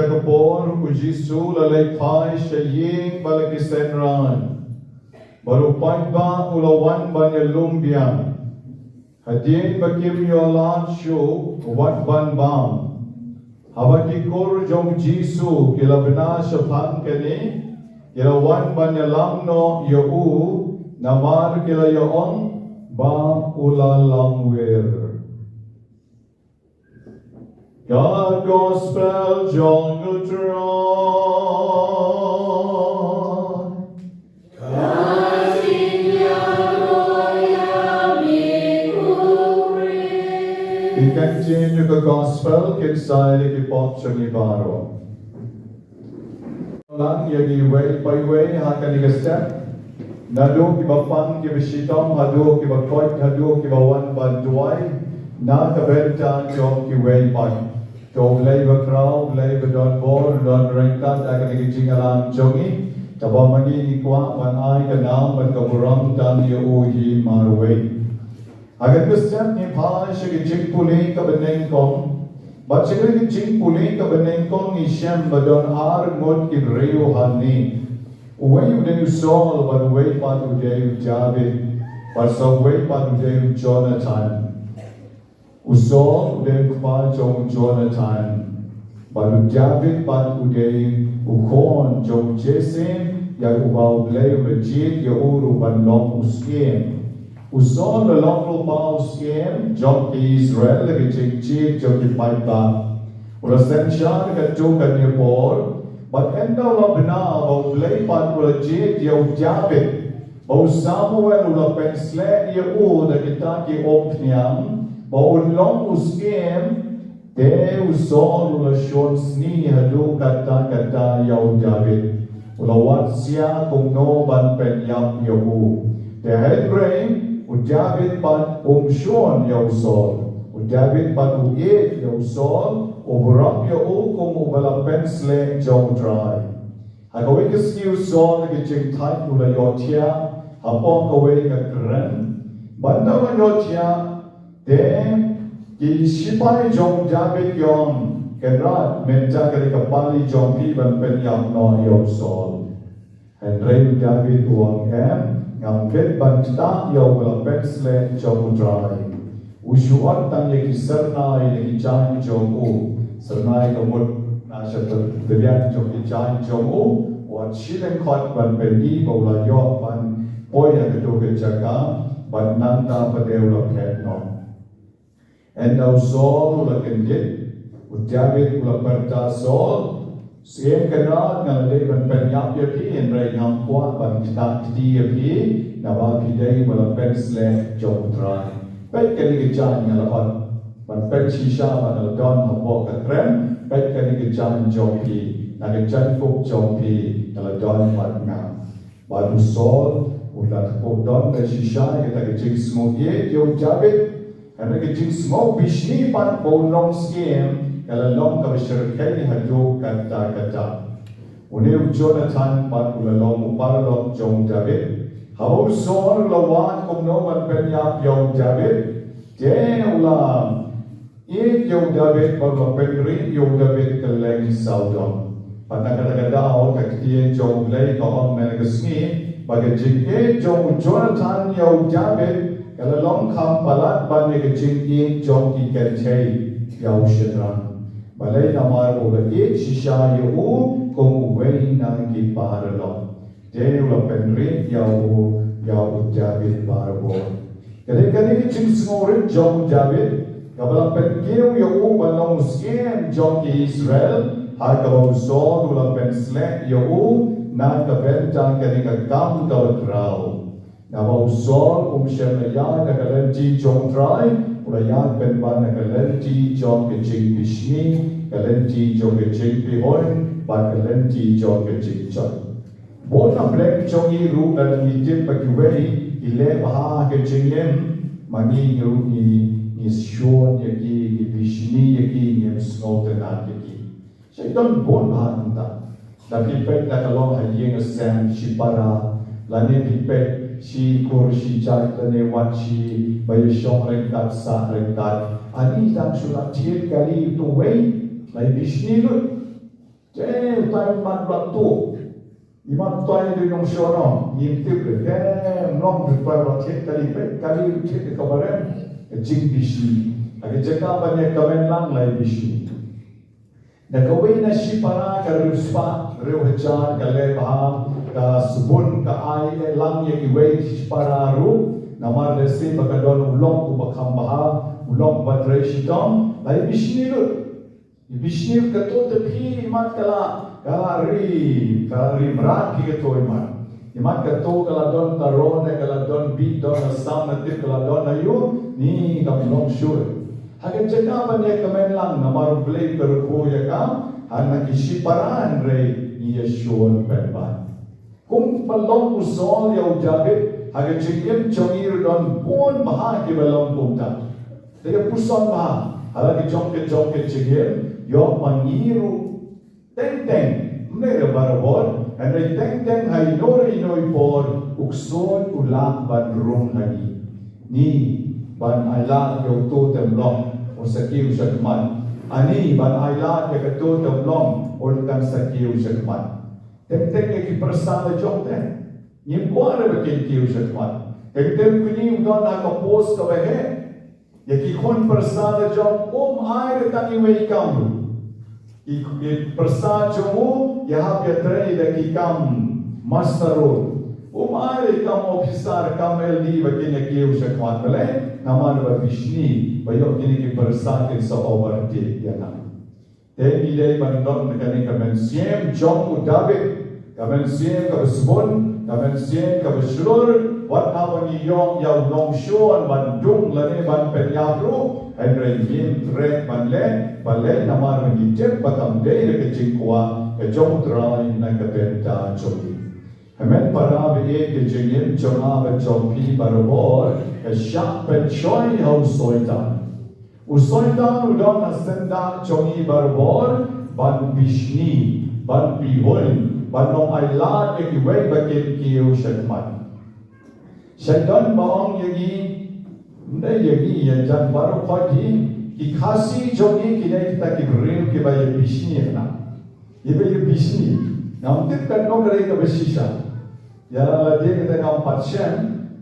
Ka por u Jisu u la leit phai sha ïing ba la ki synran, bad u paidbah u la wan ban ïalum biang. Hadien ba kim ïoh lad shuh, u wan ban bam. Haba ki kur jong u Jisu ki la bna shaphang kane, ki la wan ban ïalam noh ïa u, namar ki la ïa ong ba u la lamwir. Ka Gospel jong u Trai. Ki ktien jong ka Gospel kin sa ïa ki pop jong ngi baroh. Lang ïa kiwei pa iwei ha kane ka step. Naduh kiba pang kiba shitom haduh kiba koit haduh kiba wan ban duwai. Na ka bynta jong kiwei pat. To U Blei ba khraw, U Blei ba don bor, don ryngkat ha kane ka jingïalang jong ngi. Kaba ma ngi ngi kwah ban ai ka nam bad ka burom tang ïa u hi marwei. Ha kane ka step ngi phai sha ka jingpule kaba nyngkong. Bad sha kane ka jingpule kaba nyngkong ngi shem ba don ar ngut ki briew hangne. Uwei u dei u Saul bad uwei pat u dei u David. Bad sa uwei pat u dei u Jonathan. U Saul u dei u kpa jong u Jonathan. Bad u David pat u dei u khun jong u Jesse, ïa uba U Blei u la jied ïa u ruh ban long u syiem. U Saul u la long lypa u syiem jong ki Israel ha ka jingjied jong ki paidbah. U la synshar katto katne por, bad ynda u la bna ba U Blei pat u la jied ïa u David, ba u Samuel u la pynsleh ïa u da kita ki umphniang, ba un long u syiem, te u Saul u la shun sni haduh katta katta ïa u David. U la wad sia kumno ban pynïap ïa u. Te hynrei u David pat um shun ïa u Saul. U David pat u ïeit ïa u Saul, u burom ïa u kum uba la pynsleh jong u Trai. Ha kawei ka sngi u Saul ha ka jingthait u la ïohthiah hapoh kawei ka krem. Bad ynda u la ïohthiah, te ki shipai jong u David ki ong, Kynrad, mynta ka dei ka pali jong phi ban pynïap noh ïa u Saul. Hynrei u David u ong, Em, ngam klet ban ktah ïa uba la pynsleh jong u Trai. U shu ot tang ïa ki syrnai na ki jaiñ jong u. Syrnai ka mut na sha tbian jong ki jaiñ jong u. U ot shi lyngkhot ban pyni ba u la ïoh ban poi ha kato ka jaka, bad nangta pat de u la phet noh. Ynda u Saul u la kyndit, u David u la pyrta, Saul, Syiem Kynrad, nga la dei ban pynïap ïa phi, hynrei ngam kwah ban ktah kti ïa phi, naba phi dei uba la pynsleh jong u Trai. Peit kane ka jaiñ nga la ot ban pynshisha ba nga la don hapoh ka krem, peit kane ka jaiñ jong phi, na ka jaiñkup jong phi nga la don bad nga. Bad u Saul u la kpoh don da shisha ïa kata ka jingsngew ïeit ïa u David. Kane ka jingsngew bishni pat ba un long syiem ka la long kaba shyrkhei haduh katta katta. Une u Jonathan pat u la long u paralok jong u David. Haba u Saul u la wad kumno ban pynïap ïa u David, te u la ïeit ïa u David bad u la pynrieh ïa u David kylleng sawdong. Bad na kata ka daw ka ktien jong U Blei ka ong mynne ka sngi ba ka jingïeit jong u Jonathan ïa u David ka la long kham palat ban ïa ka jingïeit jong ki kynthei ïa u shynrang. Balei? Namar ba u la ïeit shisha ïa u kum uwei na ki paralok. Te u la pynrieh ïa u, ïa u David barabor. Ka dei kane ka jingsngewrit jong u David kaba la pynkiew ïa u ban long u syiem jong ki Israel, ha kaba u Saul u la pynsleh ïa u na ka bynta kane ka kam kaba khraw. Naba u Saul um shym la ïaid ha ka lynti jong u Trai, u la ïaid pynban ha ka lynti jong ka jingbishni, ka lynti jong ka jingpihuiñ, bad ka lynti jong ka jingjot. Bun na pdeng jong ngi ruh lada ngi tip ba kiwei ki leh bha ha ka jingim, ma ngi ruh ngi, ngi shun ïa ki, ngi bishni ïa ki, ngim sngewtynnat ïa ki. Shait don bun bha nangta. Da phi peit da ka long ha ïing ha sem shipara, lane phi peit shi kur shi jait lane wat shi ba ïa shong ryngkat sah ryngkat. Ani dang shu la thied kali uto uwei, la ïa bishni lut. Imat ba tu, imat tai de nong shono, ngim tip de, te nong de tai ba thied kali pe, kali thied de ka barem, ka jingbishni. Ha ka jaka ban ïa kmen lang la i bishni. Da kawei na shipara ka riewspah riewhajar ka leh bha, ka sbun ka ai lang ïa kiwei shipara ruh, namar lehse ba ka don u lok uba kham bha, u lok ba trei shitom, la i bishni lut. I bishni lut, kato te phi imat ka la, ka la ri, ka la ri mrad phi kato imat. Imat kato ka la don taro ne ka la don bih, don asam ne tip ka la don aïu, ni kam long shuh. Ha ka jaka ban ïa kmen lang namar U Blei u kyrkhu ïa ka, ha na ki shipara hynrei ngi ïa shon pynban. Kumba long u Saul ïa u David, ha ka jingim jong ngi ruh don bun bha kiba long kumta. Te ïa puson bha ha la ki jong ki jong ki jingim, ïoh ma ngi ruh teng teng, ym dei re barabor, hynrei teng teng ha ino re ino i por, u ksuid u lah ban rung ha ngi. Ni ban ailad ïa uto u tem long, un sa kiew shakhmat. Ani ban ailad ïa kato u tem long, un kan sa kiew shakhmat. Teng teng ïa ki pyrsa la jong te, ngim kwah re ba kin kiew shakhmat. Teng teng kuni u don ha ka post kaba heh. Ïa ki khun pyrsa la jong um ai re tang iwei i kam ruh. Ki, ki pyrsa jong u ïahap ïatrei da ki kam master ruh. Um ai re i kam officer, kam L D ba kin ïa kiew shakhmat, balei? Namar ba bishni ba ïoh kine ki pyrsa kin sa overtake ïa nga. Te ngi dei ban don kane ka mynsiem jong u David, ka mynsiem kaba sbun, ka mynsiem kaba shlur, wat haba ngi ïoh ïa u nongshun ban dung lane ban pynïap ruh, hynrei ngim treh ban leh, balei? Namar ba ngi tip ba kam dei re ka jingkwah ka jong U Trai na ka bynta jong ngi. Hynmen para, ba ïeit, ka jingim jong nga bad jong phi barabor ka shah pynshoi ha u Soitan. U Soitan u don ha syndah jong ngi barabor ban bishni, ban bihun, ban ym ailad ïa kiwei ba kin kiew shakhmat. Shait don ba ong ïa ngi, ym dei ïa ngi, ïa jan baroh khoit hi, ki Khasi jong ngi ki dei kita ki briew kiba ïa bishni ïa kane, kiba ïa bishni. Ngam tip katno ka dei kaba shisha. Ïa lade kata ngam pat shem,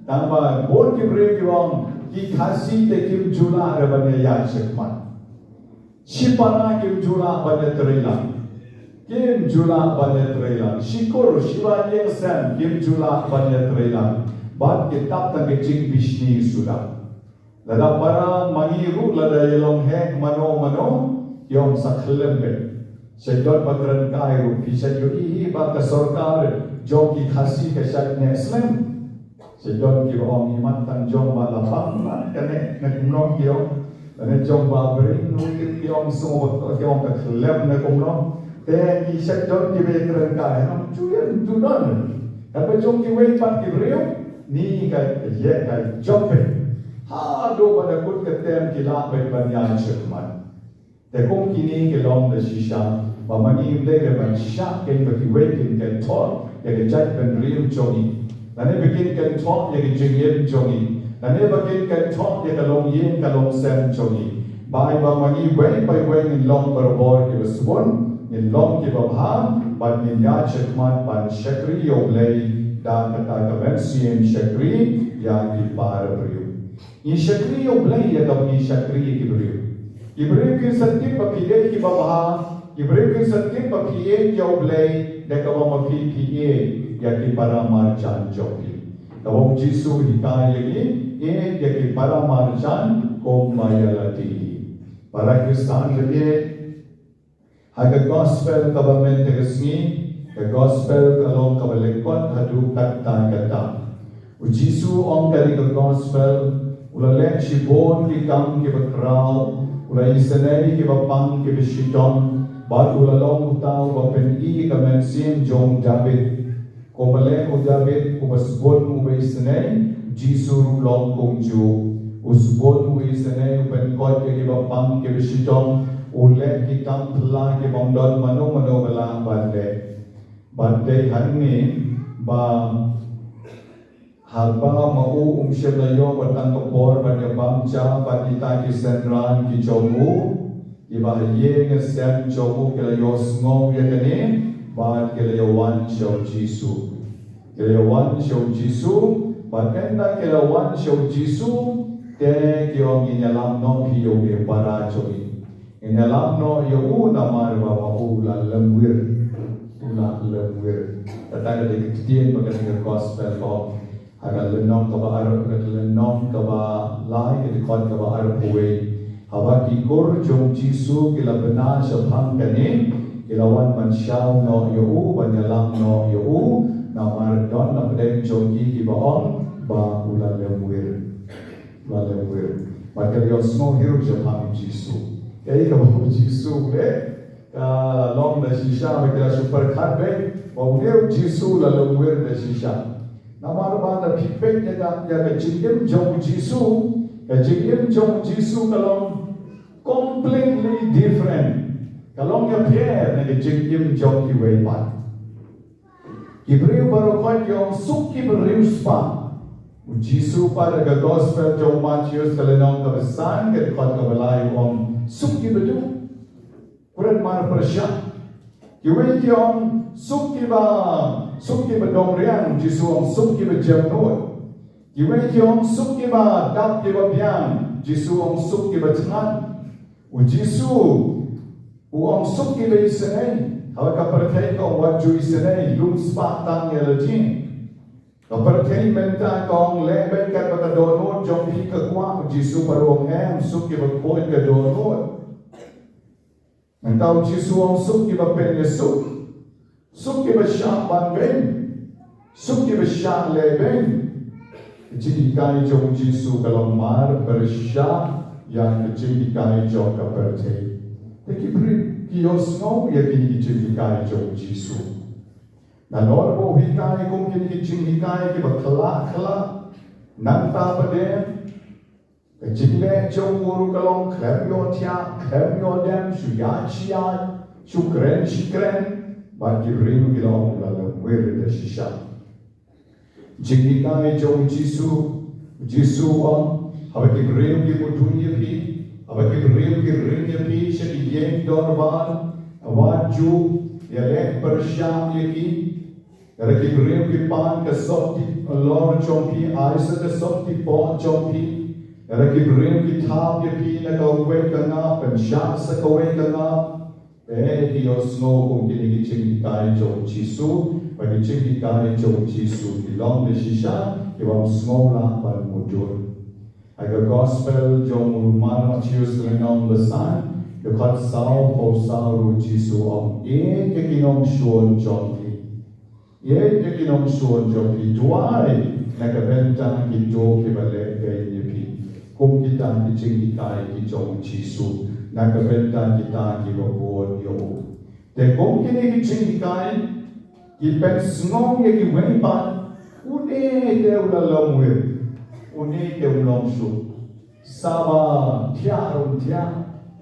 tang ba bun ki briew ki ong ki Khasi te kim ju lah re ban ïa ïaid shakhmat. Shipara kim ju lah ban ïatrei lang. Kim ju lah ban ïatrei lang. Shi kur, shi ba ïing sem kim ju lah ban ïatrei lang. Bad ki tap tang ka jingbishni suda. Lada para ma ngi ruh lada ïa long heh mano mano, ki ong sa khyllem beit. Shait don ba kren kai ruh, phi shait ïohi hi ba ka sorkar jong ki Khasi ka shait neh slem. Shait don kiba ong, imat tang jong ba la pang mat ka neh, neh kumno ki ong. Lane jong ba bring ruh ki ong, sngew ba ki ong ka khyllem ne kumno. Te ki shait don kiba ïa kren kai, ong ju ïa ju don. Katba jong kiwei pat ki briew, ni ka ïa ka jop beit. Haduh ba da kut ka tem ki lah beit ban ïaid shakhmat. Te kum kine ki long da shisha, ba ma ngi ym dei re ban shah kein ba kiwei kin kynthoh ïa ka jaitbynriew jong ngi. Lane ba kin kynthoh ïa ka jingim jong ngi. Lane ba kin kynthoh ïa ka longïing ka longsem jong ngi. Bai ba ma ngi wei pa wei ngin long barabor kiba sbun, ngin long kiba bha, bad ngin ïaid shakhmat ban shakri ïa U Blei da kata ka mynsiem shakri ïa ki para briew. Ngi shakri ïa U Blei ïa kaba ngi shakri ïa ki briew. Ki briew kin sa tip ba phi dei kiba bha, ki briew kin sa tip ba phi ïeit ïa U Blei da kaba ma phi phi ïeit ïa ki para marjan jong phi. Kaba U Jisu u hikai ïa ngi, ïeit ïa ki para marjan kumba ïa lade hi. Para Khristan ba ïeit, ha ka gospel kaba mynta ka sngi, ka gospel ka long kaba lyngkot haduh katta katta. U Jisu u ong, kane ka gospel, u la leh shibun ki kam kiba khraw, u la isynei kiba pang kiba shitom, bad u la long uta uba pyni ka mynsiem jong u David. Kumba leh u David uba sbun uba isynei, Jisu ruh u long kumjuh. U sbun u isynei, u pynkoit ïa kiba pang kiba shitom, u leh ki kam phylla kiba ym don mano mano ba lah ban leh. Bad dei hangne ba haba ma u um shym la ïoh ba tang ka por ban ïa bam ja bad kita ki synran ki jong u, kiba ha ïing ha sem jong u ki la ïohsngew ïa kane, Bad ki la ïawan sha u Jisu. Ki la ïawan sha u Jisu, bad ynda ki la wan sha u Jisu, te ki ong, ngin ïalam noh phi ïa une u para jong ngi. Ngin ïalam noh ïa u namar ba ma u la lymwir. U la lymwir. Kata ka dei ka ktien ba kane ka gospel ka ong. Ha ka lynnong kaba ar, ha ka lynnong kaba lai, ka dkhot kaba arphew wei. Haba ki kur jong u Jisu ki la bna shaphang kane, ki la wan ban shaw noh ïa u, ban ïalam noh ïa u, namar don na pdeng jong ki kiba ong ba u la lymwir. U la lymwir. Bad ki la ïohsngew hi ruh shaphang u Jisu. Kaei kaba u Jisu u leh, ka long da shisha ba ki la shu pyrkhat beit ba une u Jisu u la lymwir da shisha. Namar ba lada phi peit ïa ka, ïa ka jingim jong u Jisu, ka jingim jong u Jisu ka long completely different. Ka long ïapher na ka jingim jong kiwei pat. Ki briew baroh khoit ki ong, suk kiba riewspah. U Jisu pat ha ka gospel jong u Mathaios ka lynnong kaba san, ka dkhot kaba lai u ong, suk kiba duh. Kren mar pyrshah. Kiwei ki ong, suk kiba, suk kiba dongriang, Jisu ong, suk kiba jemnud. Kiwei ki ong, suk kiba dap kiba biang, Jisu ong, suk kiba thngan. U Jisu u ong, suk kiba isynei. Haba ka pyrthei ka ong, wat ju isynei, lum spah tang ïa lade. Ka pyrthei mynta ka ong, leh beit katba ka dohnud jong phi ka kwah, u Jisu pat u ong, em, suk kiba khuid ka dohnud. Nangta u Jisu u ong, suk kiba pynïasuk, suk kiba shah banbeiñ, suk kiba shah lehbeiñ. Ka jinghikai jong u Jisu ka long mar pyrshah ïa ka jinghikai jong ka pyrthei. Te ki briew ki ïohsngew ïa kine ki jinghikai jong u Jisu. Nalor ba u hikai kum kine ki jinghikai kiba khyllah khyllah, nangta pat de ka jingleh jong u ruh ka long khlem ïohthiah, khlem ïohdem, shu ïaid shi ïaid, shu kren shi kren, bad ki briew ki la ong u la lymwir da shisha. Jinghikai jong u Jisu, u Jisu u ong, haba ki briew ki mudui ïa phi, haba ki briew ki ring ïa phi sha ki ïing dorbar, wat ju ïaleh pyrshah ïa ki. Lada ki briew ki pan ka sopti lor jong phi, ai sa ka sopti poh jong phi. Lada ki briew ki thap ïa phi na kawei ka ngap, pynshah sa kawei ka ngap. Te ki ïohsngew kum kine ki jinghikai jong u Jisu, ba ki jinghikai jong u Jisu ki long da shisha, ki bym sngew lah ban mudui. Ha ka gospel jong u Mathaios lynnong ba san, dkhot saw phew saw ruh u Jisu u ong, ïeit ïa ki nongshun jong phi. Ïeit ïa ki nongshun jong phi, duwai na ka bynta kito kiba lehbeiñ ïa phi. Kum kita ki jinghikai ki jong u Jisu na ka bynta kita kiba bud ïa u. Te kum kine ki jinghikai ki pynsngew ïa kiwei pat, une te u la lymwir, une te u long shuh. Sa ba thiah ruh thiah,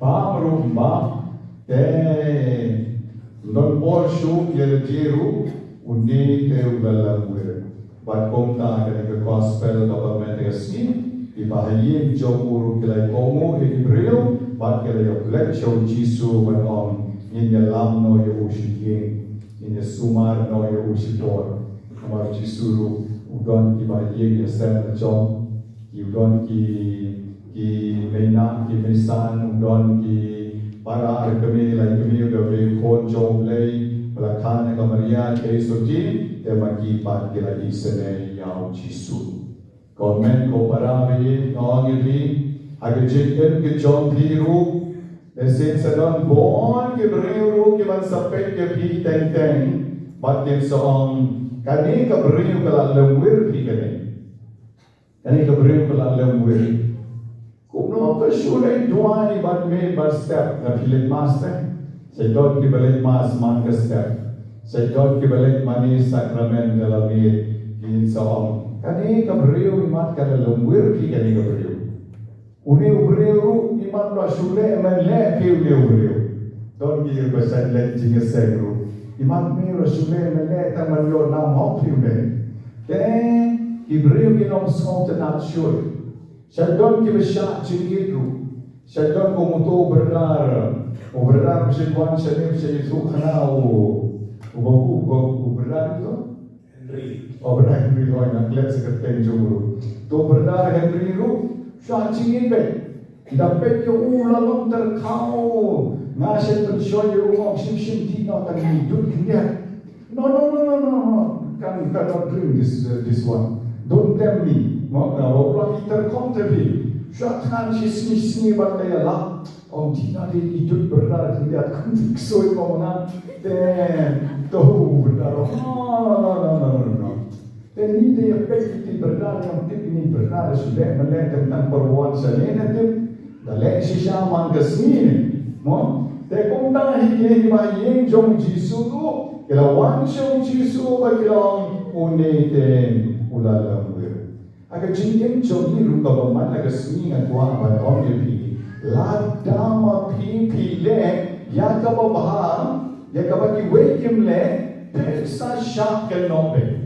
bam ruh bam, te ym don bor shuh ïa lade ruh, une te u la lymwir. Bad kumta kane ka gospel kaba mynta ka sngi, kiba ha ïing jong u ruh ki la ïoh ïa ki briew, bad ki la ïoh leit sha u Jisu bad ong, ngin ïalam noh ïa u sha ïing, ngin ïasumar noh ïa u shipor. Namar u Jisu ruh u don kiba ha ïing ïasem la jong, u don ki, ki mei nang, ki mei san, u don ki para ar kmie, lai kmie, u don ki khun jong u Blei, ba la kha na ka Maria, ki ei shuh ki, te ma ki pat ki la isynei ïa u Jisu. Ko hynmen ko para ba ïeit, nga ong ïa phi, ha ka jingim ka jong phi ruh, lehse sa don bun ki briew ruh ki ban sa peit ïa phi teng teng, bad kin sa ong, kane ka briew ka la lymwir phi kane. Kane ka briew ka la lymwir. Kumno ka shu leit duwai bad miet bad step, lada phi leit mass te? Sa don kiba leit mass man ka step. Sa don kiba leit mane sakramen da la miet, kin sa ong, kane ka briew imat ka la lymwir phi kane ka briew. Une u briew ruh imat la shu leh men leh phi une u briew. Don kiba sa leit jingïaseng ruh, imat me la shu leh men leh tang ban ïoh nam hok phi une. Te ki briew kin ym sngewtynnat shuh. Sa don kiba shah jingit ruh. Sa don kum uto u brother, u brother ba shu wan shane ba shu ïathuh khana u, u O Brother Henry Lloyd, nga klet sa kyrteng jong u ruh. To Brother Henry ruh, sha jingin bad. Da peit ïa u la long tyrkhong. Nga shen pynshoi ïa u, ngong shim shim dih noh tang ïa u dud khyndiat. No, no, no, no, no, no. Can, cannot drink this, uh, this one. Don't tempt me. No, no, no, no, tyrkhong te phi. Sha thngan shi sngi sngi bad ka ïa la. Ong, dih noh dih, i dud Brother Henry, ïa kum dih ksuid mo nga. Te, to Brother, oh, no, no, no, no, no, no. Te ngi te ïa peit ïa ki Brother, ïa tip ïa ki Brother, shu leh ma leh tang tang parwan sha leh na tip. Da leh shisha man ka sngi ne. Mo? Te kumta hi ki, kiba ïeng jong Jisu ruh, ki la wan sha u Jisu bad ki la ong, une te u la lamwir. Ha ka jingim jong ngi ruh kaba man la ka sngi nga kwah ban ong ïa phi. Lada ma phi phi leh ïa kaba bha ïa kaba kiwei kim leh, phin sa shah kynnoh beit.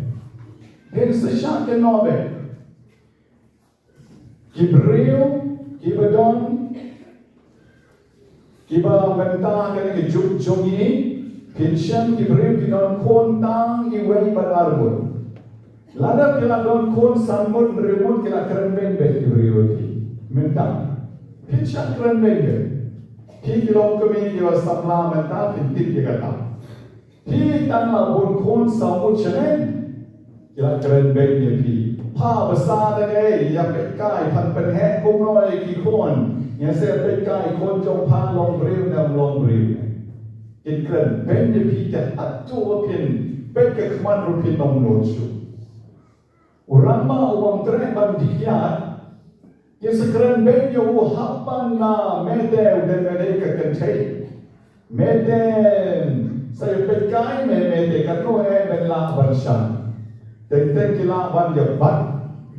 Phin sa shah kynnoh beit. Ki briew kiba don, kiba mynta kane ka juk jong ngi, phin shem ki briew ki don khun tang iwei bad ar ngut. Lada ki la don khun san ngut, hynriew ngut, ki la kren beiñ beit ki briew ki. Mynta phin shah kren beiñ beit. Phi ki long kmie kiba samla mynta, phin tip ïa kata. Phi tang la bun khun saw ngut shaneng, ki la kren beiñ ïa phi. Pha basa da kaei, ïa peit kai, phan pynheh kumno ïa ki khun. Ïa se peit kai, khun jong pha long briew ne ym long briew. Kin kren beiñ ïa phi te hato phin peit ka khmat ruh phin ym nud shuh. U rangbah u bym treh ban dih kiad, kin sa kren beiñ ïa u hap ban, ah, me te u dei me dei ka kynthei. Me te sa ïa peit kai me, me te katno eh men lah ban shah. Teng teng ki lah ban ïa bat,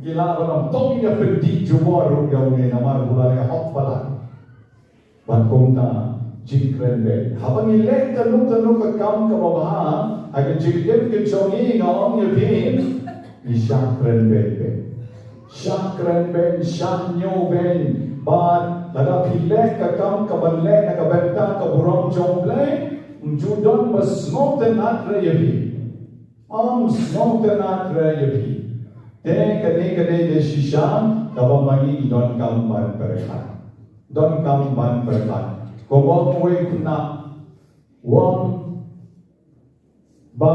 ki lah ban ym tong ïa pyndih jubor ruh ïa une namar u la leh hok palat. Bad kumta jingkren beiñ. Haba ngi leh kano kano ka kam kaba bha ha ka jingim ka jong ngi, nga ong ïa phi, ngi shah kren beiñ beiñ. Shah kren beiñ, shah ñiew beiñ. Bad lada phi leh ka kam kaban leh na ka bynta ka burom jong U Blei, ym ju don ba sngewtynnat re ïa phi. Ym sngewtynnat re ïa phi. Te kane ka dei ka shisha kaba ma ngi ngi donkam ban pyrkhat. Donkam ban pyrkhat. Kumba ong uwei u khynnah, u ong ba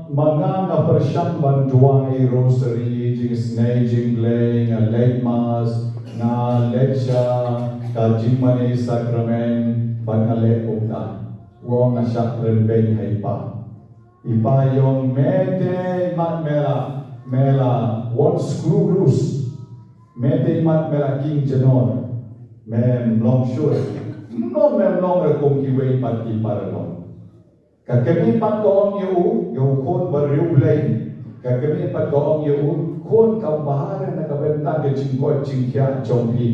ma nga nga pyrshang ban duwai rosary, jingisynei jingblei, nga leit mass, nga leit sha ka jingmane sakramen, bad nga leh kumta. U ong nga shah kren beiñ ha i pa. I pa i ong me te imat me la, me la wan screw loose. Me te imat me la king janor. Mem long shuh. Kumno mem long re kum kiwei pat ki paralok. Ka kmie pat ka ong ïa u, ïa u khun ba riewblei. Ka kmie pat ka ong ïa u, khun, kam bha re na ka bynta ka jingkoit jingkhiah jong phi.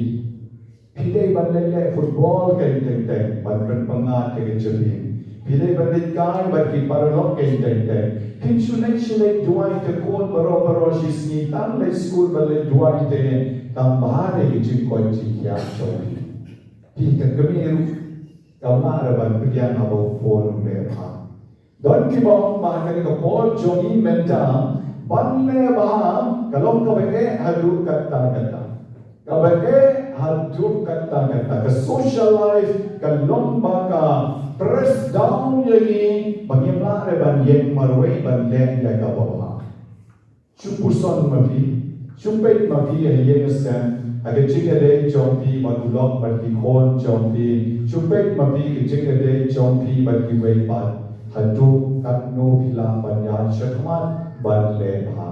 Phi dei ban leit leh football keiñ teng teng, ban pynpyngngad ïa ka jingim. Phi dei ban leit kai bad ki paralok keiñ teng teng. Phin shu leit shu leit duwai te khun baroh baroh shi sngi, tang leit skul bad leit duwai te, kam bha re ka jingkoit jingkhiah jong phi. Phi ka kmie ruh kam lah re ban pdiang haba u khun u leh bha. Don kiba ong ba kane ka por jong ngi mynta ban leh bha ka long kaba eh haduh katta katta. Kaba eh haduh katta katta. Ka social life ka long ba ka press down ïa ngi ba ngim lah re ban ïeng marwei ban leh ïa kaba bha. Shu puson ma phi, shu peit ma phi ha ïing ha sem, ha ka jingïadei jong phi bad u lok bad ki khun jong phi, shu peit ma phi ka jingïadei jong phi bad kiwei pat, haduh katno phi lah ban ïaid shakhmat ban leh bha.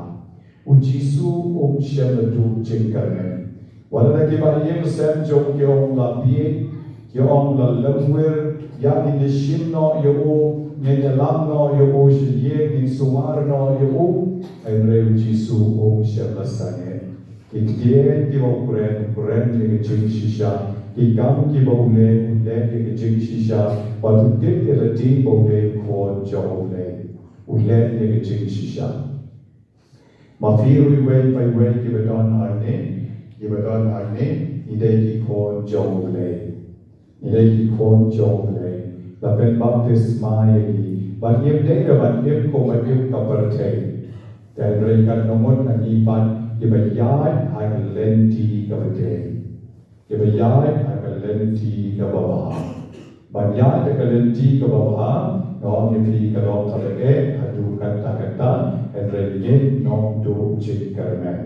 U Jisu um shem haduh jingkyrmen. Wat la da kiba ïing sem jong ki ong la bieit, ki ong la lymwir, ïa ngin ïashim noh ïa u, ngin ïalam noh ïa u sha ïing, ngin sumar noh ïa u. Hynrei u Jisu um shem la sangeh. Ki ktien kiba u kren, u kren ïa ka jingshisha. Ki kam kiba u leh, u leh ïa ka jingshisha. Bad u tip ïa lade ba u dei u khun jong U Blei. U leh ïa ka jingshisha. Ma phi ruh iwei pa iwei kiba don hangne, kiba don hangne, ngi dei ki khun jong U Blei. Ngi dei ki khun jong U Blei. La pynbaptisma ïa ngi. Bad ngim dei re ban im kum ba im ka pyrthei. Te hynrei katno ngut na ngi pat kiba ïaid ha ka lynti kaba dei, kiba ïaid ha ka lynti kaba bha. Ban ïaid ha ka lynti kaba bha, nga ong ïa phi ka long kaba eh haduh katta katta, hynrei ngin ym duh jingkyrmen.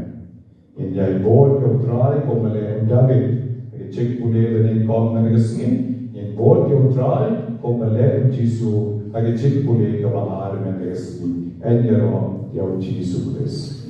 Ngin ïai bud ïa U Trai kum ba leh u David ha ka jingpule ba nyngkong mynne ka sngi. Ngin bud ïa U Trai kum ba leh u Jisu ha ka jingpule kaba ar mynne ka sngi. Yn ïaroh ïa U Jisu Khrist.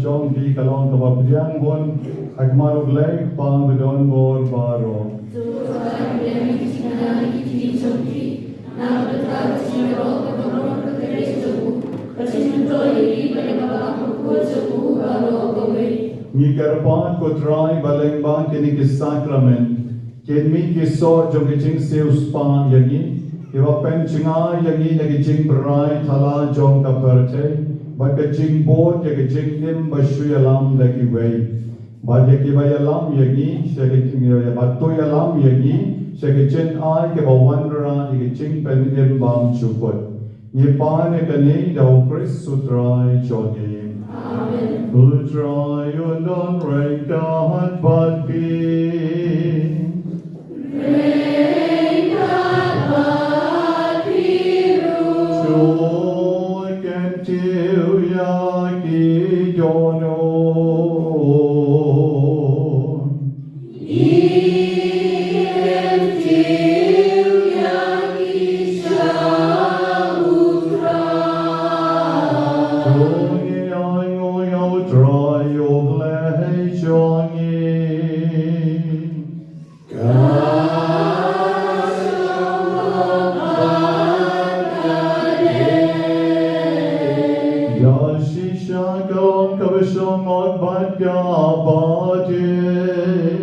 jong ki ka long kaba pdiang bun ha khmat U Blei Kpa badonbor baroh. Ngi kyrpad, ko Trai ba lyngba kine ki sakramen, kin mih ki soh jong ki jingsiewspah ïa ngi, kiba pynjngai ïa ngi na ki jingbrai thala jong ka pyrthei, bad ka jingbud ïa ka jingim ba shu ïalam da kiwei. Bad ïa kiba ïalam ïa ngi sha ka jing, ïa, bad to ïalam ïa ngi sha ka jingai kaba wanrah ïa ka jingpynim bymjukut. Ngi pan ïa kane da U Khrist U Trai jong ngi. Amen. U Trai un don ryngkat bad phi. Ryngkat bad phi ruh. To kyntiew ïa ki dohnud. Ïa shisha ka long kaba shong bad kaba dei.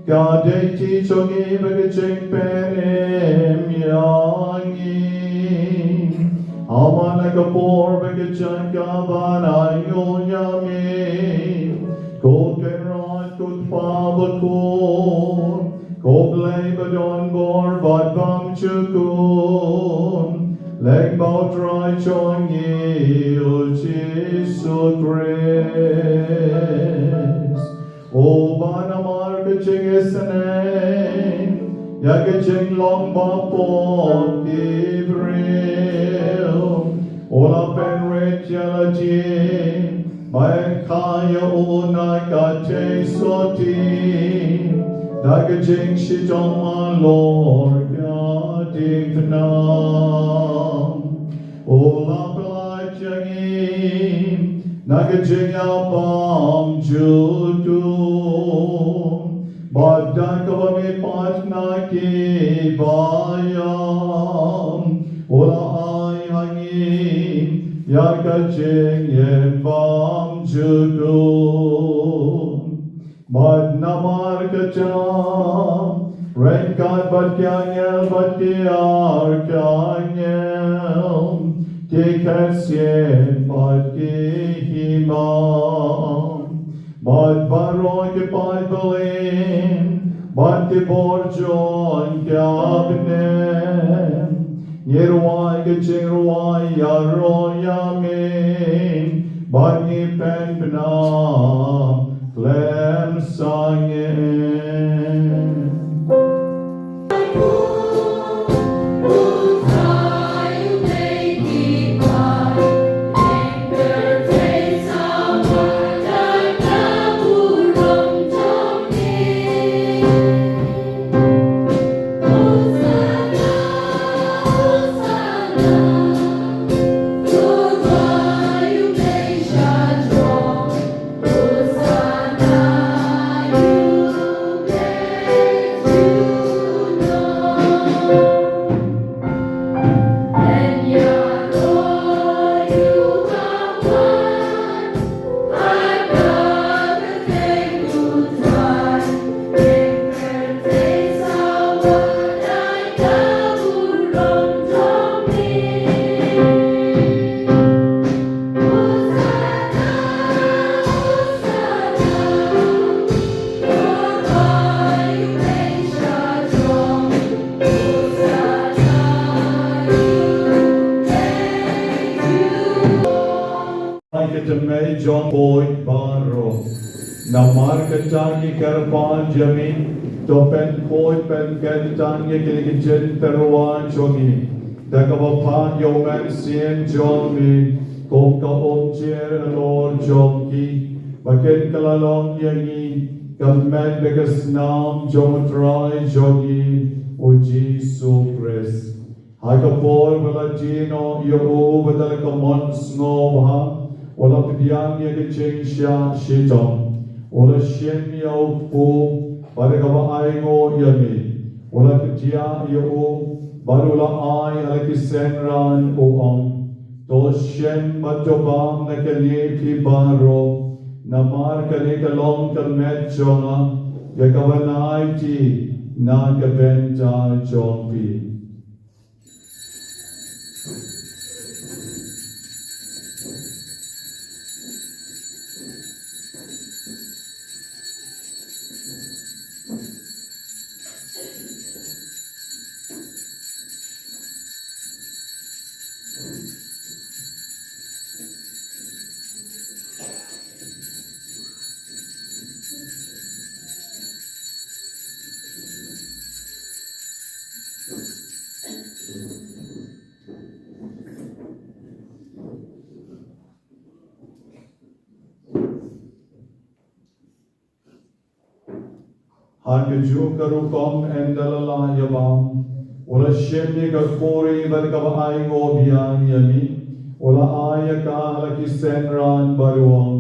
Ka dei ti jong ngi bad ka jingpynim ïa ngi. Namar na ka por bad ka jaka ban ainguh ïa me, ko Kynrad, ko Kpa bakhuid, ko Blei badonbor bad bymjukut, lyngba U Trai jong ngi U Jisu Khrist. Uba namar ka jingisynei ïa ka jinglong bapop ki briew, u la pynrit ïa lade, ba yn kha ïa u na ka jingsotti da ka jingshitom halor ka diengphna. U la pyllait ïa ngi na ka jingïap bymjukut, bad da kaba mihpat na ki baïap, u la ai ha ngi ïa ka jingim bymjukut. Bad namar kata, ryngkat bad ki angel bad ki archangel, ki ksien bad ki hima, bad baroh ki paidbah, bad ki bor jong ka bneng, ngi rwai ka jingrwai ïaroh ïa me, bad ngi pynbna khlem sangeh. Ai ka tymmen jong poi baroh. Namar kata ngi kyrpad ïa me, to pynkhuid pynkyntang ïa kine ki jingtyrwa jong ngi da kaba phah ïa u Mynsiem jong me kum ka umjer halor jong ki, ba kin kylla long ïa ngi ka met bad ka snam jong U Trai jong ngi U Jisu Khrist. Ha ka por ba la die noh ïa u, bad da la ka mon sngewbha, U la pdiang ïa ka jingshah shitom, u la shim ïa u kpu, bad da kaba ainguh ïa me, u la kdiah ïa u, bad u la ai ha la ki synran, u ong: To shim bad to bam na kane phi baroh, namar kane ka long ka met jong nga, ïa kaba ngan aiti na ka bynta jong phi. Ha kajuh ka rukom, ynda la lah ïa bam, u la shim ïa ka khuri bad da kaba ainguh biang ïa me, u la ai ïa ka ha la ki synran bad u ong: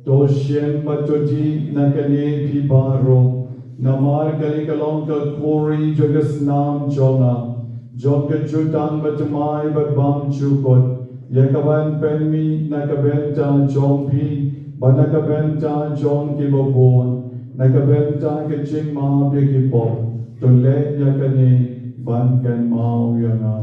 To shim bad to dih na kane phi baroh, namar kane ka long ka khuri jong ka snam jong nga, jong ka jutang bathymmai bad bymjukut, ïa kaban pynmih na ka bynta jong phi bad na ka bynta jong kiba bun, na ka bynta ka jingmap ïa ki pop. To leh ïa kane ban kynmaw ïa nga.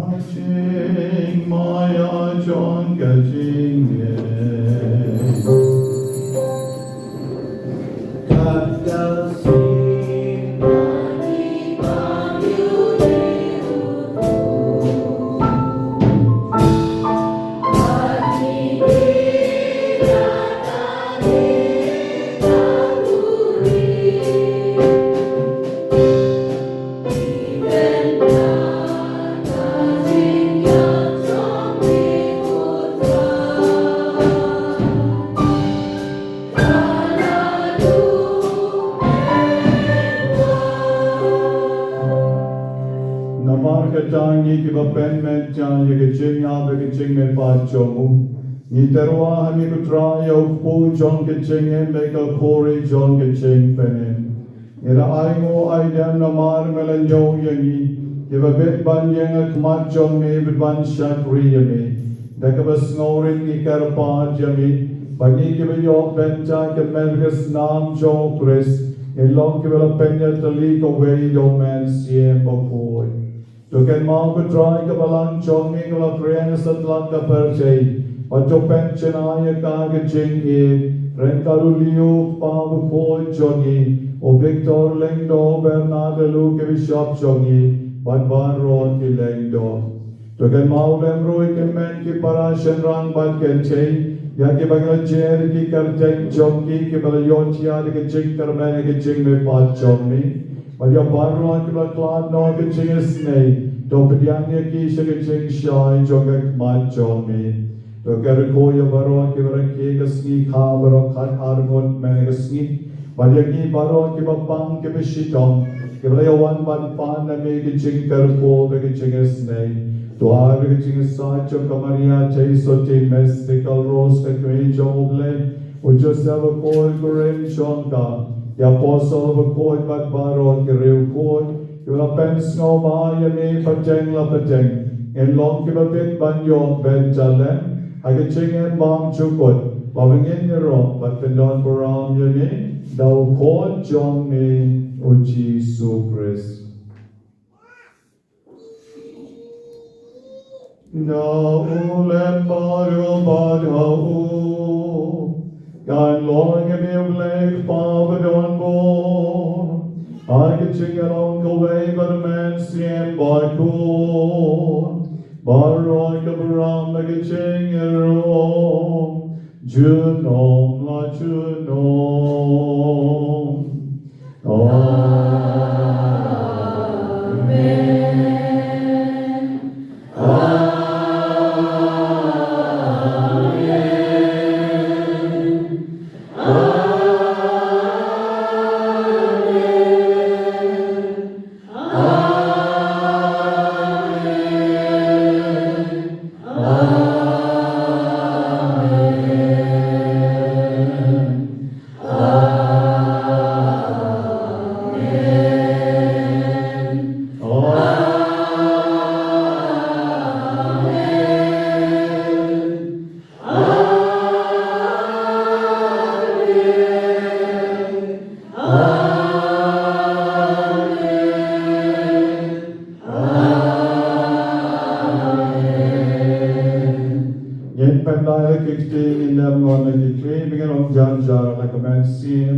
Ka jingmaïa jong ka jingim. Namar kata, ngi kiba pynmih ïa ka jingïap bad ka jingmihpat jong u, ngi tyrwa ha me ko Trai ïa u kpu jong ka jingim bad ka khuri jong ka jingpynim. Ngi la ainguh aidem namar me la ñiew ïa ngi, kiba bit ban ïeng ha khmat jong me bad ban shakri ïa me. Da kaba sngewrit ngi kyrpad ïa me, ba ngi kiba ïoh bynta ka met ka snam jong u Khrist, ngin long kiba la pynïatylli kawei da u Mynsiem Bakhuid. To kynmaw ko Trai ka balang jong me kaba la khriang satlak ka pyrthei, bad to pynshai ïa ka ha ka jingïeit ryngkat u Leo u kpa bakhuid jong ngi, u Victor Lyngdoh, u Bernard Lyngdoh, ki bishop jong ngi, bad baroh ki lyngdoh. To kynmaw lem ruh ïa ki hynmen ki para shynrang bad kynthei, ïa kiba ngi la jer ïa ki kyrteng jong ki, kiba la ïohthiah da ka jingkyrmen ha ka jingmihpat jong me. Bad ïa baroh kiba la khlad noh ha ka jingisynei, to pdiang ïa ki sha ka jingshai jong ka khmat jong me. To kyrkhu ïa baroh kiba rakhe ka sngi kha baroh khatar ngut mynne ka sngi. Bad ïa ngi baroh kiba pang kiba shitom, kiba la ïa wan ban pan na me ha ka jingkyrkhu bad ka jingisynei. To ai ba ka jingïasaid jong ka Maria Theisotti Mystical Rose, ka Kmie jong U Blei, u Joseph bakhuid, u kurim jong ka, ki apostol bakhuid bad baroh ki riewkhuid, kiba la pynsngewbha ïa me pateng la pateng, ngin long kiba bit ban ïoh bynta lem ha ka jingim bymjukut, ba ngin ïaroh bad kyndon burom ïa me da u Khun jong me u Jisu Khrist. Na u lem baroh bad ha u kan long ïa me U Blei Kpa badonbor, ha ka jingïalong kawei bad Mynsiem Bakhuid, baroh ka burom bad ka jingïaroh junom la junom. Amen. Amen. Amen. Amen. Amen. Amen. Amen. Amen. Amen. Ngin pynlait ïa ki kti, ngin ïa mon ïa ki kti, ba ngin ong jar jar la ka mynsiem: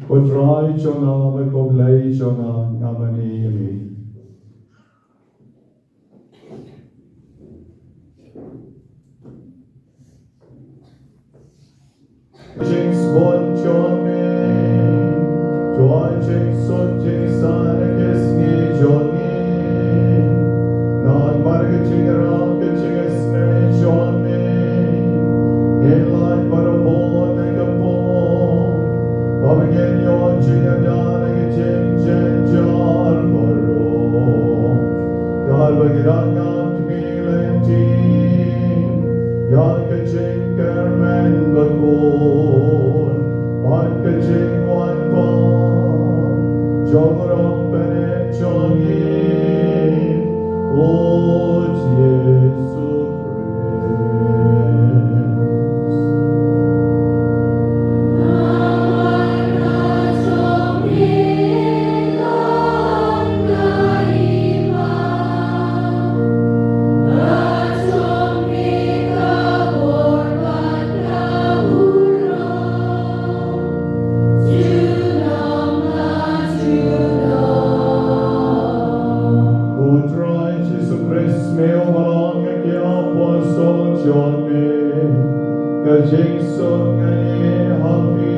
Ko Trai jong nga bad ko Blei jong nga, nga mane ïa me. Jingsbun jong me, to jingsuk jingsaiñ ha ka sngi jong ngi. Namar ka jingïarap ka jingisynei jong me, ngin lait barabor na ka pop, ba ngin ïoh jingïada na ka jingjynjar baroh. Katba ngi dang ap tmier lynti ïa ka jingkyrmen bakhuid bad ka jingwan bam jong u Nongpynim jong ngi, U Jisu Khrist. U Trai Jisu Khrist, me uba la ong ïa ki apostol jong me: Ka jingsuk nga ai ha phi,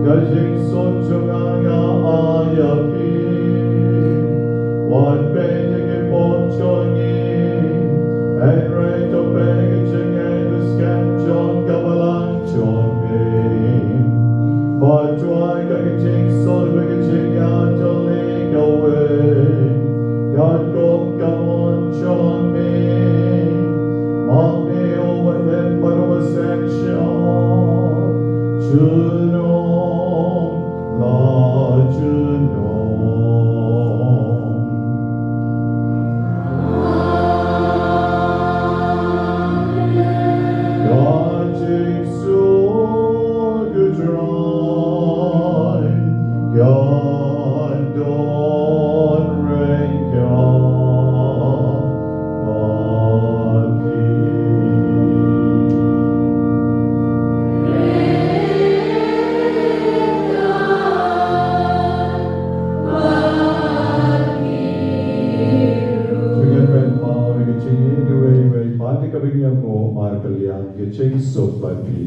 ka jingsuk jong nga nga ai ïa phi. Wat peit ïa ki pop jong ngi, hynrei to peit ïa ka jingngeit bad skhem jong ka balang jong me. Bad to ai ka jingsuk bad ka jingïatylli kawei, katkum ka mon jong me. Ma me uba rit bad uba synshar junom la junom. Ka jingsuk U Trai kan don ryngkat bad phi. To ngin pynpaw ïa ka jingïeit iwei ïa iwei, bad ïa kaba ngi ïa nguh markylliang: Ka jingsuk bad phi.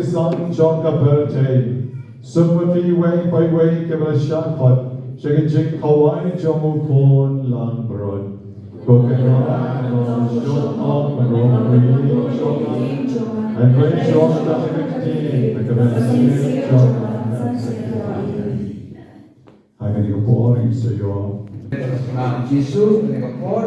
Sang jong ka pyrthei. Sngewbha phi iwei pa iwei kiba la shah khot sha ka jingkhawai jong u Khun langbrot. Ko Kynrad, to sngewthuh ïa ka ïing jong nga. Hynrei sngewthuh ïa ka ktien ka mynsiem jong nga. Ha kane ka por ngin sa ïoh. Kane ka por,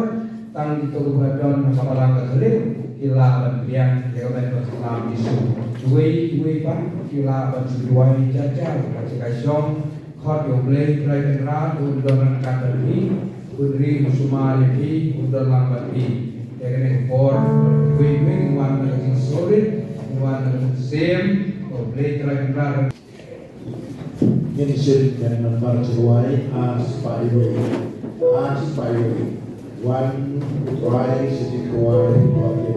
tang kito kiba don ha ka balang Katholik ki lah ban pdiang ïa ka met baptismal Jisu. Kiwei kiwei pat ki lah ban shu duwai jar jar, ka jingkyrkhu, khot ïa U Blei Trai Kynrad un don ryngkat bad phi, un ri un sumar ïa phi, un don lang bad phi. Ïa kane ka por, kiwei kiwei ngi wan na ka jingsngewrit, ngi wan na ka mynsiem, U Blei Trai Kynrad. Ngin ïa sdang ïa ka nambar jingduwai, ar spah wei, ar spah wei. Wan, duwai, sdang duwai, duwai.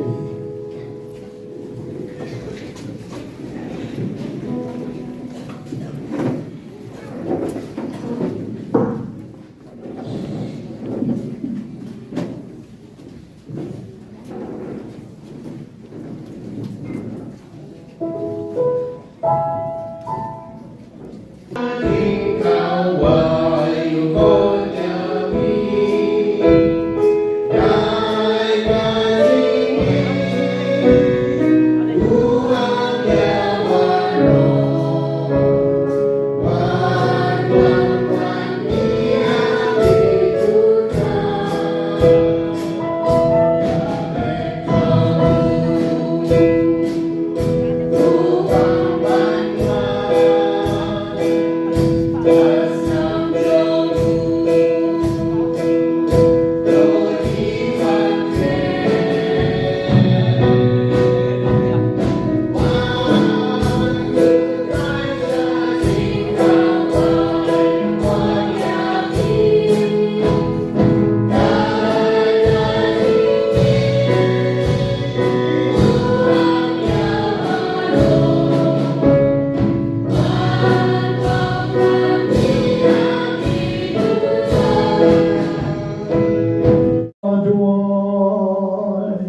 Duwai.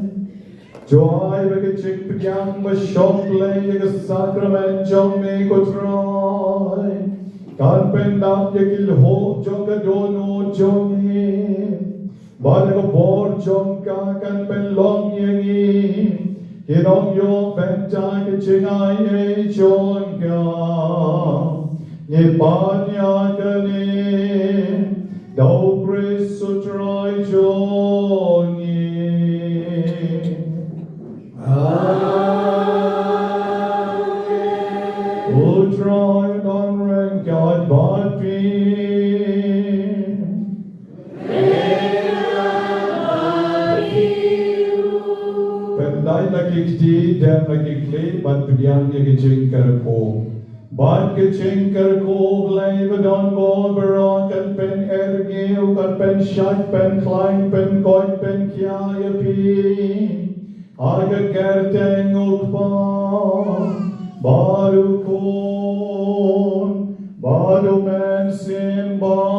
Duwai ba ka jingpdiang ba shong Blei ïa ka sakramen jong me ko Trai kan pyndap ïa ki lyoh jong ka dohnud jong ngi. Bad da ka bor jong ka kan pynlong ïa ngi ki nongïoh bynta ka jingai ei jong ka. Ngi pan ïa kane da U Khrist U Trai jong ngi. Amen. U Trai un don ryngkat bad phi. Pyndait la ki kti, dem la ki khlieh, bad pdiang ïa ka jingkyrkhu. Bad ka jingkyrkhu U Blei ba don bor baroh kan pyneh ïa ngi, kan pynshait, pynkhlaiñ, pynkoit, pynkhiah ïa phi. Ha ka kyrteng U Kpa, bad U Khun, bad U Mynsiem Bakhuid.